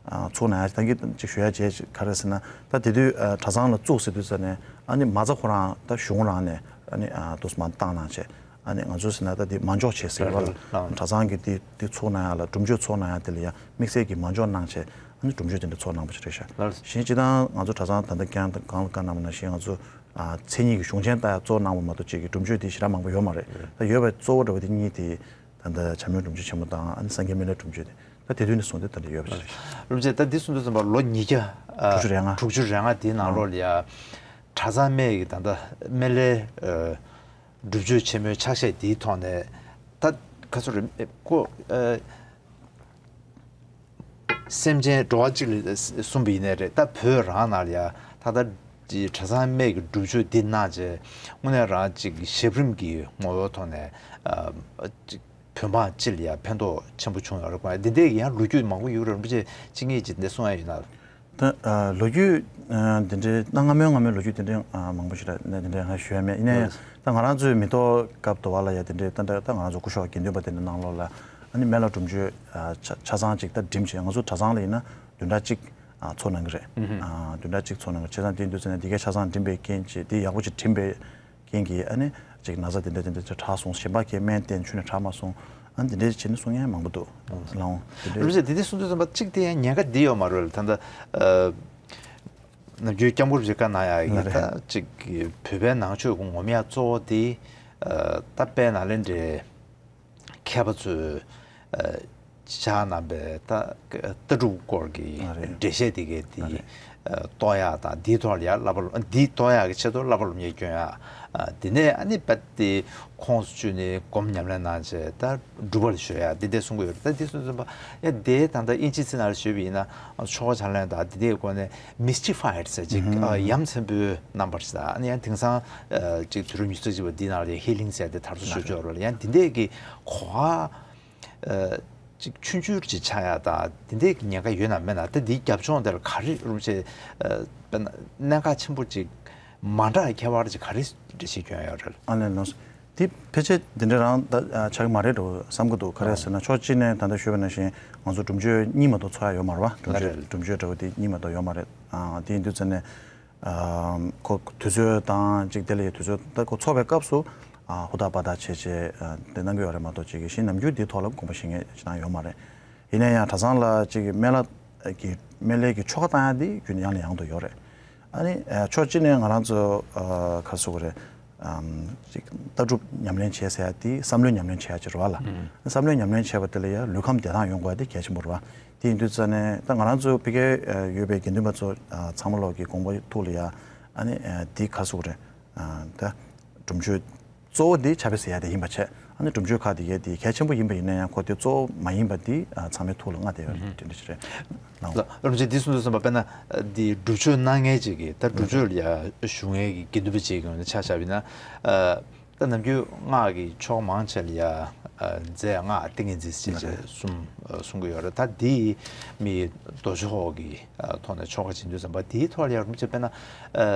ཚོགས་གནང་ཡ་ད་གི་ཅིག་ཞུ་ཡ་བྱས་ག་རེ་ཟེར་ན། ད་དེ་དུས་གྲྭ་ཚང་ལ་བཙུགས་ཟེར་དུས་ཙ་ནས་ཨ་ནི་མ་རྩ་ཁོ་རང་ད་གཞུང་རང་ནས་ཨ་ནི་དུས་མ་བཏང་གནང་བྱས། ཨ་ནི་ང་ཚོས་ཟེར་ན་ད་དེ་མ་འཇོག་བྱེད་ཟེར་བ་ལ། གྲྭ་ཚང་གི་དེ་དེ་ཚོགས་གནང་ཡ་ལ་སྒྲུབ་མཆོད་ཚོགས་གནང་ཡ་དེ་ལ་ཡང་དམིགས་བསལ་གྱི་མ་འཇོག་གནང་བྱས། ཨ་ནི་སྒྲུབ་མཆོད་དེ་འདྲ་ཚོགས་གནང་པ་ཞིག་རེད་ཤག་གཞན་སྤྱི་བཏང་ང་ཚོ་གྲྭ་ཚང་ད་ལྟ་ཀྱང་གང་ལ་བཀའ་གནང་བ་ནང་བཞིན་ང་ཚོ་མཚན་ཉིད་ཀྱི་གཞུང་ཆེན་ལྟ་ཡ་གཙོ་བོ་གནང་བ་མ་གཏོགས་ཅིག་གི་སྒྲུབ་མཆོད་དེ་ཞེ་དྲག་མང་པོ་ཡོད་མ་རེད། ད་ཡོད་པའི་གཙོ་བོ་འདྲ་བོ་དེ་གཉིས་དེ་ད་ལྟ་བྱམས་སྙིང་སྒྲུབ་མཆོད་ཆེན་མོ་དང་ཨ་ནི་སངས་རྒྱས་སྨན་བླའི་སྒྲུབ་མཆོད་དེ་ད་དེ་དུས་ནས་བཟུང་སྟེ་ད་ལྟ་ཡོད་པ་རེད། རིན་པོ་ཆེ། ད་འདི་གསུང་དུས་ཙམ་པ་ལོ་ཉིས་བརྒྱ་དྲུག་ཅུ་རེ་ལྔ། དྲུག་ཅུ་རེ་ལྔ་དེའི་ནང་ལོགས་ལ་ཡ་གྲྭ་ཚང་སྨན་གྱི་ད་ལྟ་སྨན་བླའི་སྒྲུབ་མཆོད་ཆེན་མོའི་ཕྱག་བཞེས་འདིའི་ཐོག་ནས་ད་ག་ཚོད་རེད་ཁོ། སེམས་ཅན་འགྲོ་བ་གཅིག་ལ་གསུངས་པ་ཡིན་ནའི་རེད། ད་བོད་རང་ནང་ལ་ཡ་ད་ལྟ་གྲྭ་ཚང་སྨན་གྱི་སྒྲུབ་མཆོད་འདི་གནང་བྱས་དངོས་གནས་རང་ཅིག་ཞབས་རིམ་གྱི་ངོ་བོའི་ཐོག་ནས་ཅིག་བོད་འབངས་སྤྱི་ལ་ཡང་ཕན་ཐོགས་ཆེན་པོ་བྱུང་ཡོད་རེད་པ། འདི་འདྲའི་ཡང་ལོ་རྒྱུས་མང་པོ་ཡོད་རེད། རིན་པོ་ཆེ་ཅི་ངེས་ཅིག་འདི་གསུང་ཡ་ཡོད་ན། ད་ལོ་རྒྱུས་འདི་འདྲའི་གནའ་སྔ་མོའི་སྔ་མོའི་ལོ་རྒྱུས་འདི་འདྲའི་མང་པོ་ཞིག་ལ་འདི་འདྲའི་ང་ཞུ་ཡ་མེད། ཡིན་ནའི་ད་ང་རང་ཚོའི་མི་ཐོག་སྐབས་དུ་བ་ལ་ཡ་འདི་འདྲའི་ད་ད་ང་རང་ཚོ་སྐུ་ཞབས་དགེ་འདུན་པ་དེ་འདྲ་ནང་ལོགས་ལ་ཨ་ནི་སྨན་བླ་སྒྲུབ་མཆོད་ཆ་ཆ་ཚང་ཅིག་ད་འགྲིམ་བྱས། ང་ཚོ་གྲྭ་ཚང་ལ་ཡིན་ན་བདུན་ཕྲག་གཅིག་ཚོགས་གནང་གི་རེད། བདུན་ཕྲག་གཅིག་ཚོགས་གནང་གི་རེད། བྱས་ཙང་དེ་དུས་ཚོད་ནས་འདི་གའི་ཆ་ཚང་འགྲིམ་པའི་རྐྱེན་གྱིས་དེ་ཡག་པོ་ཅིག་འགྲིམ་པའི་རྐྱེན་གྱིས་ཨ་ནི་ཅིག་ན་ཚ་དེ་འདྲ་དེ་འདྲ་ཅིག་དྲག་སོང་། གཞན་པ་གའི་སྨན་བསྟེན་ཆུ་ནས་དྲག་མ་སོང་། ཨ་ནི་དེ་འདྲ་བྱས་ནས་གསུང་མཁན་མང་པོ་འདུག་ལགས། དེ་འདྲ་རིན་པོ་ཆེ་དེ་འདྲ་གསུང་དུས་ཙམ་པ་གཅིག་དེ་ཡང་ཉེན་ཁ་འདི་ཡོད་མ་རེད་ལ། ད་ལྟ་ནམ་རྒྱུན་སྐྱབས་མགོན་རིན་པོ་ཆེ་བཀའ་གནང་ཡག་གི་ལགས་རེད། ད་ཅིག་བོད་པའི་ནང་ཆོས་ཀྱི་ངོམ་ཡག་གཙོ་བོ་དེ་ད་དཔལ་ནཱ་ལེནྡྲའི་མཁས་པ་ཚོས་ཕྱག་གནང་པའི་ད་ལྟ་གྲུབ་སྐོར་གྱི་ཨ་རེད། འགྲེལ་བཤད་དེ་གའི་དེ་ཨ་རེད། རྟོགས་ཡག་དང་འདིའི་ཐོག་ལ་ཡང་བསླབ་པ་སློབ་འདིའི་རྟོགས་ཡག་གི་ཆེད་དུ་བསླབ་པ་སློབ་གཉེར་སྐྱོན་ཡག་དེ་ནས་ཨ་ནི་རྦད་དེ་ཁོངས་སུ་ཆུད་ནས་སྒོམ་ཉམས་ལེན་གནང་བྱས་ད་སྒྲུབ་པ་ལ་གཞོལ་ཡག་འདི་འདྲ་གསུང་གི་ཡོད་རེད། ད་འདི་གསུང་དུས་ཙམ་པ་ཡང་དེ་ད་ལྟ་དབྱིན་ཇིའི་ཚིག་ནང་ལ་ཞུས་པ་ཡིན་ན་ཆོ་ག་ཕྱག་ལེན་དང་འདི་འདྲའི་སྒོ་ནས་མིས་ཊི་ཕའི་ཌི་ཟེར་ཅིག་ཡ་མཚན་དཔེ་རྣམ་པར་ཞིག་དང་ཨ་ནི་ཡང་དེང་སང་ཅིག་དུས་རབས་ཉི་ཤུ་རྩ་གཅིག་པ་འདི་ནང་ལ་ཡང་ཧི་ལིང་ཟེར་དེ་དར་སྲོལ་ཤུགས་ཆེ་བ་རེད། ཡང་འདི་འདྲའི་གི་གོ་བ་ཅིག་ཆུང་ཆུང་ཅིག་ཆགས་ཡག་དང་དེ་འདྲའི་ཉེན་ཁ་ཡོད་ན་མེད་ན། ད་འདིའི་རྒྱབ་ལྗོངས་དེར་ག་རེ་རུང་ཆེ་དཔེར་ན་གནད་འགག་ཆེན་པོ་ཅིག་མ་འདྲ་ཁྱད་པར་ཅིག་ག་རེ་འགྲེལ་བཤད་སྐྱོན་ཡོད་རེད། ཨ་ལས་ལོངས་འདི་ཕལ་ཆེར་འདི་འདྲ་རང་ད་ཆགས་ཀྱི་མ་རེད་འགྲོ་བསམ་གྱི་འདུག་ག་རེ་ཟེར་ན་ཕྱོགས་གཅིག་ནས་ད་ལྟ་ཞུས་པ་ནང་བཞིན་ང་ཚོ་སྒྲུབ་མཆོད་གཉིས་མ་གཏོགས་ཚོགས་ཡག་ཡོད་མ་རེད་བ། སྒྲུབ་མཆོད་སྒྲུབ་མཆོད་འདྲ་བོ་དེ་གཉིས་མ་གཏོགས་ཡོད་མ་རེད། དེ་ཡིན་དུས་ཙ་ནས། ཁོ་དུས་ཚོད་དང་ཅིག་དེ་ལ་ཡི་དུས་ཚོད་ད་ཁོ་ཚོགས་པའི་སྐབས་སུ་ཧུར་ཐག་འབད་ཐག་བྱས་བྱས་དེ་གནང་གི་ཡོད་རེད་མ་གཏོགས་ཅིག་གི་གཞན་ནམ་རྒྱུན་འདིའི་ཐོག་ལ་དགོངས་པ་བཞེས་མཁན་ཅི་ཡང་ཡོད་མ་རེད། ཡིན་ན་ཡང་གྲྭ་ཚང་ལ་ཅིག་གི་སྨན་བླ་གི་སྨན་བླའི་གི་ཆོ་ག་བཏང་ཡ་དེ་རྒྱུན་ཡང་ནས་ཡང་དུ་ཡོད་རེད། ཨ་ནི་ཕྱོགས་གཅིག་ནས་ང་རང་ཚོ་ག་རེ་ཟེར་དགོས་རེད། ཅིག་ལྟ་གྲུབ་ཉམས་ལེན་བྱས་ཟེར་ཡ་དེ་བསམ་བློའི་ཉམས་ལེན་བྱས་ཡ་ཅིག་རེད་བ་ལ། བསམ་བློའི་ཉམས་ལེན་བྱས་པ་དེ་ལ་ཡ་ལུས་ཁམས་བདེ་ཐང་ཡོང་དགོས་ཡ་དེ་གལ་ཆེན་པོ་རེད་བ། དེ་ཡིན་དུས་ཙ་ནས་ད་ང་རང་ཚོ་ཕ་གིར་ཡོད་པའི་དགེ་འདུན་པ་ཚོ་ཚང་མ་ལོག་གི་དགོངས་པ་ཐུགས་ལ་ཡ་ཨ་ནི་དེ་ག་རེ་ཟེར་དགོས་རེད། ད་སྒྲུབ་མཆོད་གཙོ་བོ་དེ་ཕྱག་དཔེ་ཟེར་ཡ་དེ་ཡིན་པ་བྱས། ཨ་ནི་སྒྲུབ་མཆོད་ཁག་དེ་གའི་དེ་གལ་ཆེན་པོ་ཡིན་པ་ཡིན་ན་ཡང་ཁོ་དེ་གཙོ་བོ་མ་ཡིན་པ་དེ་ཚང་མའི་ཐུགས་ལ་མངའ་བསྡད་ཡོད་རེད། དེ་འདྲ་ཞིག་རེད། ལགས། རིན་པོ་ཆེ་འདི་གསུང་དུས་ཙམ་པ་དཔེར་ན་འདི་སྒྲུབ་མཆོད་གནང་མཁན་ཅིག་གིས་ད་སྒྲུབ་མཆོད་ལ་ཡ་ཞུགས་མཁན་གྱི་དགེ་འདུན་པ་ཅིག་གི་ངོས་ནས་ཆ་བཞག་པ་ཡིན་ན། ད་ནམ་རྒྱུན་སྔགས་ཀྱི་ཆོ་ག་མང་ཆེ་ལ་ཡ་རྫས་སྔགས་ཏིང་ངེ་འཛིན་ཟེར་བྱས་གསུམ་གསུང་གི་ཡོད་རེད། ད་འདི་མི་མདོ་ཕྱོགས་ཀྱི་ཐོག་ནས་ཆོ་ག་བྱེད་དུས་ཙམ་པ་དེའི་ཐོག་ལ་ཡ་རིན་པོ་ཆེ་དཔེར་ན་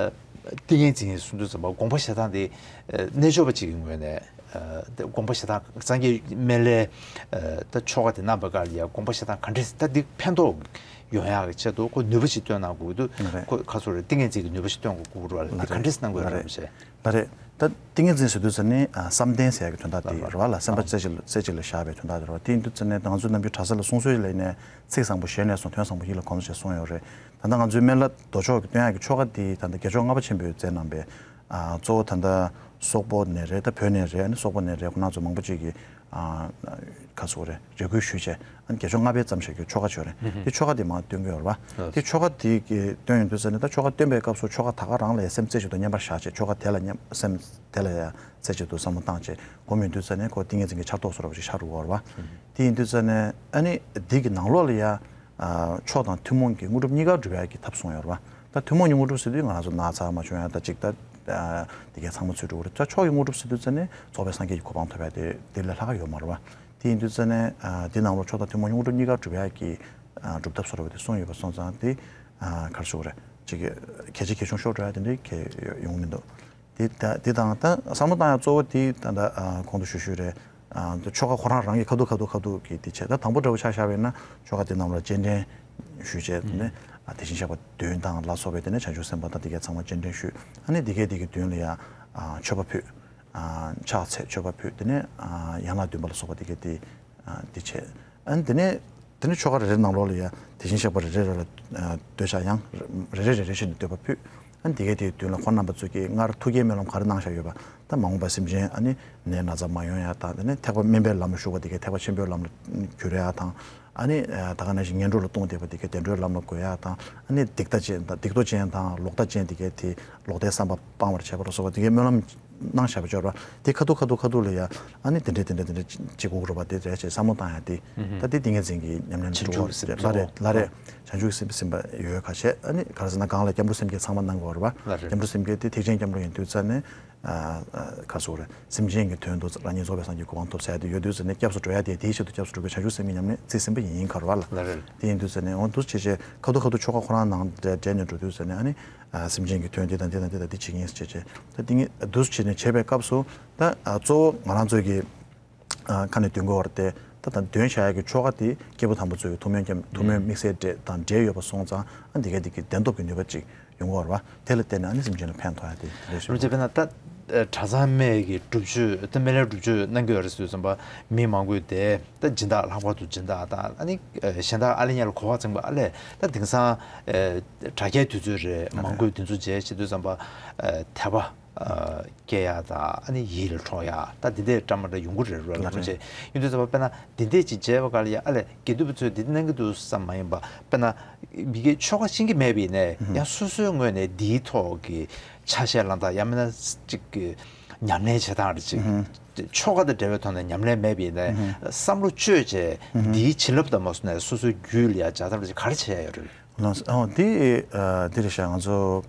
ཏིང་ངེ་འཛིན་གསུང་དུས་ཙམ་པ་དགོངས་པ་བཞེས་སྟངས་དེ་རྣལ་འབྱོར་པ་ཅིག་གི་ངོས་ནས་དགོངས་པ་བཞེས་སྟངས་སངས་རྒྱས་སྨན་བླའི་ད་ཆོ་ག་དེ་གནང་བའི་སྐབས་ལ་ཡ་དགོངས་པ་བཞེས་སྟངས་ག་འདྲས་ད་འདི་ཕན་ཐོགས་ཡོང་ཡག་གི་ཆེད་དུ་ཁོ་ནུས་པ་ཞིག་བཏོན་གནང་དགོས་འདུག་ཁོ་ག་རེ་ཟེར་དགོས་རེད། ཏིང་ངེ་འཛིན་གྱི་ནུས་པ་ཞིག་བཏོན་དགོས་རེད་བ་ལ། འདི་ག་འདྲས་གནང་དགོས་རེད་མི་ཤེས། ལགས་རེད། ད་ཏིང་ངེ་འཛིན་ཟེར་དུས་ཙ་ནི་བསམ་གཏན་ཟེར་ཡག་གི་དོན་དག་དེ་རེད་བ་ལ། སེམས་པ་རྩེ་གཅིག་ལ་རྩེ་གཅིག་ལ་བཞག་པའི་དོན་དག་དེ་རེད་བ། དེ་ཡིན་དུས་ཙ་ནི་ང་ཚོ་ནམ་རྒྱུན་གྲྭ་ས་ལ་གསུང་སྲོལ་ལ་ཡིན་ནའི་ཚིག་བཟང་པོ་ཞལ་ནས་གསུང་དོན་བཟང་པོ་ཡིད་ལ་གོམས་ཟེར་གསུངས་ཡོད་རེད། ད་ལྟ་ང་ཚོའི་སྨན་བླ་མདོ་ཕྱོགས་ཀྱི་བཏོན་ཡག་གི་ཆོ་ག་དེ་ད་ལྟ་དགེ་ཕྱོགས་ལྔ་པ་ཆེན་པོས་མཛད་གནང་པའི་ ཨ་གཙོ་བོ་ད་ལྟ་སོག་པོ་ནས་རེད། ད་བོད་ནས་རེད། ཨ་ནི་སོག་པོ་ནས་རེད། ཁོ་རང་ཚོ་མང་པོ་ཅིག་གིས་ཨ་ག་ཚོད་རེད། རེ་སྐུལ་ཞུས་བྱས། ཨ་ནི་བརྒྱ་ཆ་ལྔ་བཅུ་ཙམ་ཞིག་གི་ཆོལ་ཁ་ཅིག་ཡོད་རེད། དེ་ཆོལ་ཁ་དེ་མར་བཏོན་གྱི་ཡོད་རེད་པ། དེ་ཆོལ་ཁ་དེ་གི་བཏོན་ཡོང་དུས་ཙ་ནས། ད་ཆོལ་ཁ་བཏོན་པའི་སྐབས་སུ་ཆོལ་ཁ་ད་ག་རང་ལ་ཡང་སེམས་རྩེ་གཅིག་ཏུ་མཉམ་པར་བཞག་བྱས། ཆོལ་ཁ་དེ་ལ་མཉམ་སེམས་དེ་ལ་ཡང་རྩེ་གཅིག་ཏུ་བསམ་བློ་བཏང་བྱས། སྒོམ་ཡོང་དུས་ཙ་ནས་ཁོ་ཏིང་ངེ་འཛིན་གྱི་ཆར་གཏོགས་བཟོ་འདྲ་པོ་ཞིག་ཤར་འགྲོ་གི་ཡོད་རེད་པ། དེ་ཡིན་དུས་ཙ་ནས་ཨ་ནི་འདི་གི་ནང་ལོགས་ལ་ཡ་ཨ་མཆོག་དང་ཐུན་མོང་གི་དངོས་གྲུབ་གཉིས་ཀ་སྒྲུབ་ཡག་གི་ཐབས་གསུངས་ཡོད་རེད་པ། ད་ཐུན་མོང་གི་དངོས་གྲུབ་ཟེར་དུས་ང་རང་ཚོ་ན་ཚ་མ་བྱུང་ཡག་དང་། གཅིག་ད་ཨ་དེ་གས་ཚང་མ་ཚུད་འགྲོ་གི་རེད། ད་མཆོག་གི་དངོས་གྲུབ་ཟེར་དུས་ཙ་ནས་རྫོགས་པའི་སངས་རྒྱས་ཀྱི་གོ་འཕང་ཐོབ་ཡག་དེ་དེ་ལས་ལྷག་ག་ཡོད་མ་རེད་པ། དེ་ཡིན་དུས་ཙ་ནས་ཨ་འདི་ནང་ལོགས་མཆོག་དང་ཐུན་མོང་གི་དངོས་གྲུབ་གཉིས་ཀ་སྒྲུབ་ཡག་གི་ཨ་སྒྲུབ་ཐབས་བཟོ་འདྲ་པོ་དེ་གསུངས་ཡོད་པ་སོང་ཙང་། དེ་ཨ་ག་རེ་ཞུ་དགོས་རེད། ཅིག་གལ་ཆེ་གལ་ཆུང་ཤོར་འགྲོ་ཡག་དེ་འདྲའི་གལ་ཡོང་མི་འདུག། དེ་ད་དེ་དང་ད་བསམ་བློ་བཏང་ཡག་གཙོ་བོ་དེ་ད་ལྟ་ཨ་གོང་དུ་ཞུས་ཞུས་རེད། ཨ་ཆོལ་ཁ་ཁོ་རང་རང་གི་ཁ་ཐུག་ཁ་ཐུག་ཁ་ཐུག་གི་དེ་བྱས། ད་དང་པོ་འདྲ་པོ་ཆ་བཞག་པ་ཡིན་ན་ཆོལ་ཁ་དེ་རྣམས་ལ་སྤྱན་འདྲེན་ཞུས་བྱས། དེ་ནས་ཨ་དེ་བཞིན་གཤེགས་པ་བདུན་དང་ལ་སོགས་པའི་དེ་ནས་བྱང་ཆུབ་སེམས་དཔའ་དང་དེ་གས་ཚང་མ་སྤྱན་འདྲེན་ཞུས། ཨ་ནི་དེ་གས་དེ་གི་མདུན་ལ་ཡ་ཨ་མཆོད་པ་ཕུལ། ཨ་ཕྱག་འཚལ། མཆོད་པ་ཕུལ། དེ་ནས་ཨ་ཡན་ལག་བདུན་པ་ལ་སོགས་པ་དེ་གས་དེ་ཨ་དེ་བྱས། ཨ་ནི་དེ་ནས་དེ་ནས་ཆོལ་ཁ་རེ་རེ་ནང་ལོགས་ལ་ཡ་དེ་བཞིན་གཤེགས་པ་རེ་རེ་རེ་ལ་ཨ་འདོད་ཆགས་ཡང་རེ་རེ་རེ་རེ་བཞིན་དུ་འདོད་པ་ཕུལ། ཨ་ནི་དེ་གས་དེའི་མདུན་ལ་ཁོང་རྣམ་པ་ཚོ་གིས་སྔར་ཐུགས་བསྐྱེད་སྨོན་ལམ་ག་རེ་གནང་བཞག་ཡོད་པ། ད་མ་འོངས་པ་སེམས་ཅན་ཨ་ནི་ནད་ན་ཚ་མ་ཡོང་ཡག་དང་། དེ་ནས་ཐེག་པ་དམན་པའི་ལམ་ལ་ཞུགས་པ་དེ་གས་ཐེག་པ་ཆེན་པོའི་ལམ་ལ་འགྱུར་ཡག་དང་། ཨ་ནི་ད་ག་ནང་བཞིན་ངན་འགྲོ་ལ་ལྟུང་བསྡད་པ་དེ་གས་བདེ་འགྲོའི་ལམ་ལ་འགོད་ཡག་དང་། ཨ་ནི་སྡིག་ལྟ་ཅན་དང་སྡིག་ཏོ་ཅན་དང་ལོག་ལྟ་ཅན་དེ་གས་དེ་ལོག་ལྟའི་བསམ་པ་སྤང་བར་བྱེད་པ་ལ་སོགས་པ་དེ་གས་སྨོན་ལམ་གནང་བཞག་པ་ཅིག་ཡོད་རེད་པ། དེ་ཁ་ཐུག་ཁ་ཐུག་ཁ་ཐུག་ལ་ཡ་ཨ་ནི་དེ་འདྲས་དེ་འདྲས་དེ་འདྲས་བྱེད་དགོས་རེད་པ། དེ་རེད་ཅེས་བསམ་བློ་བཏང་ཡག་དེ། ད་དེ་ཏིང་ངེ་འཛིན་གྱི་ཉམས་ལེན་བྱེད་དགོས་རེད། ལ་རེ་བྱང་ཆུབ་སེམས་དཔའ་སེམས་དཔའ་ཡོད་ག་བྱས། ཨ་ནི་ག་རེ་ཟེར་ན་གང་ལ་སྐྱབས་འགྲོ་སེམས་བསྐྱེད་ཚང་མ་གནང་དགོས་རེད་པ། སྐྱབས་འགྲོ་སེམས་བསྐྱེད་དེ་ཐེག་ཆེན་སྐྱབས་འགྲོ་ཡིན་དུས་ཙ་ནས་ཨ་ག་རེ་ཟེར་དགོས་རེད། སེམས་ཅན་གྱི་དོན་དུ་རང་ཉིད་རྫོགས་པའི་སངས་རྒྱས་གོ་འཕང་ཐོབ་ཟེར་ཡག་དེ་ཡོད་དུས་ཙ་ནས། སྐྱབས་སུ་འགྲོ་ཡག་དེ་དེའི་ཆེད་དུ་སྐྱབས་སུ་འགྲོ་བའི་བྱང་ཆུབ་སེམས་ཀྱི་ཉམས་ལེན་རྩིས་ཟིན་པ་ཡིན་ག་རེད་པ་ལ། དེ་ཡིན་དུས་ཙ་ནས་འོ་འདུག་བྱས་བྱས་ཁ་ཐུག་ཁ་ཐུག་ཆོལ་ཁ་ཁོ་རང་ནང་འདྲེས་འདྲེས་ནས་འགྲོ་དུས་ཙ་ནས། ཨ་ནི་ཨ་སེམས་ཅན་གྱི་དོན་འདི་དང་འདི་དང་འདི་དང་འདི་བྱེད་ཀྱི་ཡིན་ཟེར་བྱས། ད་འདི་ངས་འདུག་བྱས་ནས་བྱས་པའི་སྐབས་སུ། ད་ཨ་གཙོ་བོ་ང་རང་ཚོའི་གི་ཨ་ཁ་ནས་འདོན་དགོས་པ་དེ། ད་ད་འདོན་བྱ་ཡག་གི་ཆོ་ག་དེ་སྐྱེས་བུ་དམ་པ་ཚོའི་ཐུགས་སྨོན་སྐྱབས། ཐུགས་སྨོན་དམིགས་བསལ་འདྲེས་དང་འབྲེལ་ཡོད་པ་སོང་ཙང་། ཨ་འདི་ག་འདི་གི་བདེན་སྟོབས་ཀྱི་ནུས་པ་ཅིག་ཡོང་གི་ཡོད་རེད་པ། དེ་ལ་བརྟེན་ནས་ཨ་ནི་སེམས་ཅན་ལ་ཕན་ཐོགས་ཡག་དེ་དེ་འདྲ་ཞིག་རེད། རུང་ཅེ་དཔེར་ན་ད་ཨ་གྲྭ་ཚང་སྨན་གྱི་སྒྲུབ་མཆོད། ད་སྨན་བླའི་སྒྲུབ་མཆོད་གནང་གི་ཡོད་རེད་ཟེར་དུས་ཙམ་པ། མི་མང་པོས་དེ་ད་སྦྱིན་བདག། ལྷག་པར་དུ་སྦྱིན་བདག་དང་། ཨ་ནི་ཨ་གཞན་དག་ཨ་ལེ་ཉ་ལ་གོ་བ་ཚིམ་པ། ཨ་ལས་ད་དེང་སང་ཨ་དྲ་རྒྱའི་དུས་ཚོད་རེད། མང་པོས་དེ་ཚོ་མཇལ་བྱེད་དུས་ཙམ་པ། ཨ་དད་པ་ཨ་སྐྱེ་ཡག་དང་། ཨ་ནི་ཡིད་ལ་འཕྲོག་ཡག་ད་འདི་འདྲའི་འདྲ་མི་འདྲ་ཡོང་གི་རེད་རོ་ལ། ལ་རེད། ཡིན་དུས་ཙམ་པ་དཔེར་ན་འདི་འདྲས་ཅིག་མཇལ་བ་ག་ལ་ཡ། ཨ་ལས་དགེ་འདུན་པ་ཚོས་འདི་འདྲ་གནང་གི་འདུག་བསམ་མ་ཡིན་པ། དཔེར་ན་མི་སྒེར་ཆོ་ག་ཤེས་ཀྱི་མེད་པ་ཡིན་ནའི། ཡང་སོ་སོའི་ངོས་ནས་འདིའི་ཐོག་གི་ཆ་ཤས་བླངས་དང་། ཡང་མིན་ན་ཅིག་གི་ཉམས་ལེན་བྱེད་སྟངས་རེ་ཅིག་ཆོ་ག་དང་འབྲེལ་བའི་ཐོག་ནས་ཉམས་ལེན་མེད་པ་ཡིན་ནའི། བསམ་བློ་བཅོས་བྱས་འདིའི་བྱིན་རླབས་དང་མ་སོང་ནས་སོ་སོའི་རྒྱུད་ལ་ཡ་སྦྱར་ཐབས་རེ་ཅིག་ག་རེ་བྱས་ཡོད་རེད། ལགས་སོ། ཨོ་དེ་ཨ་དེ་རེད་ཤག། ང་ཚོ་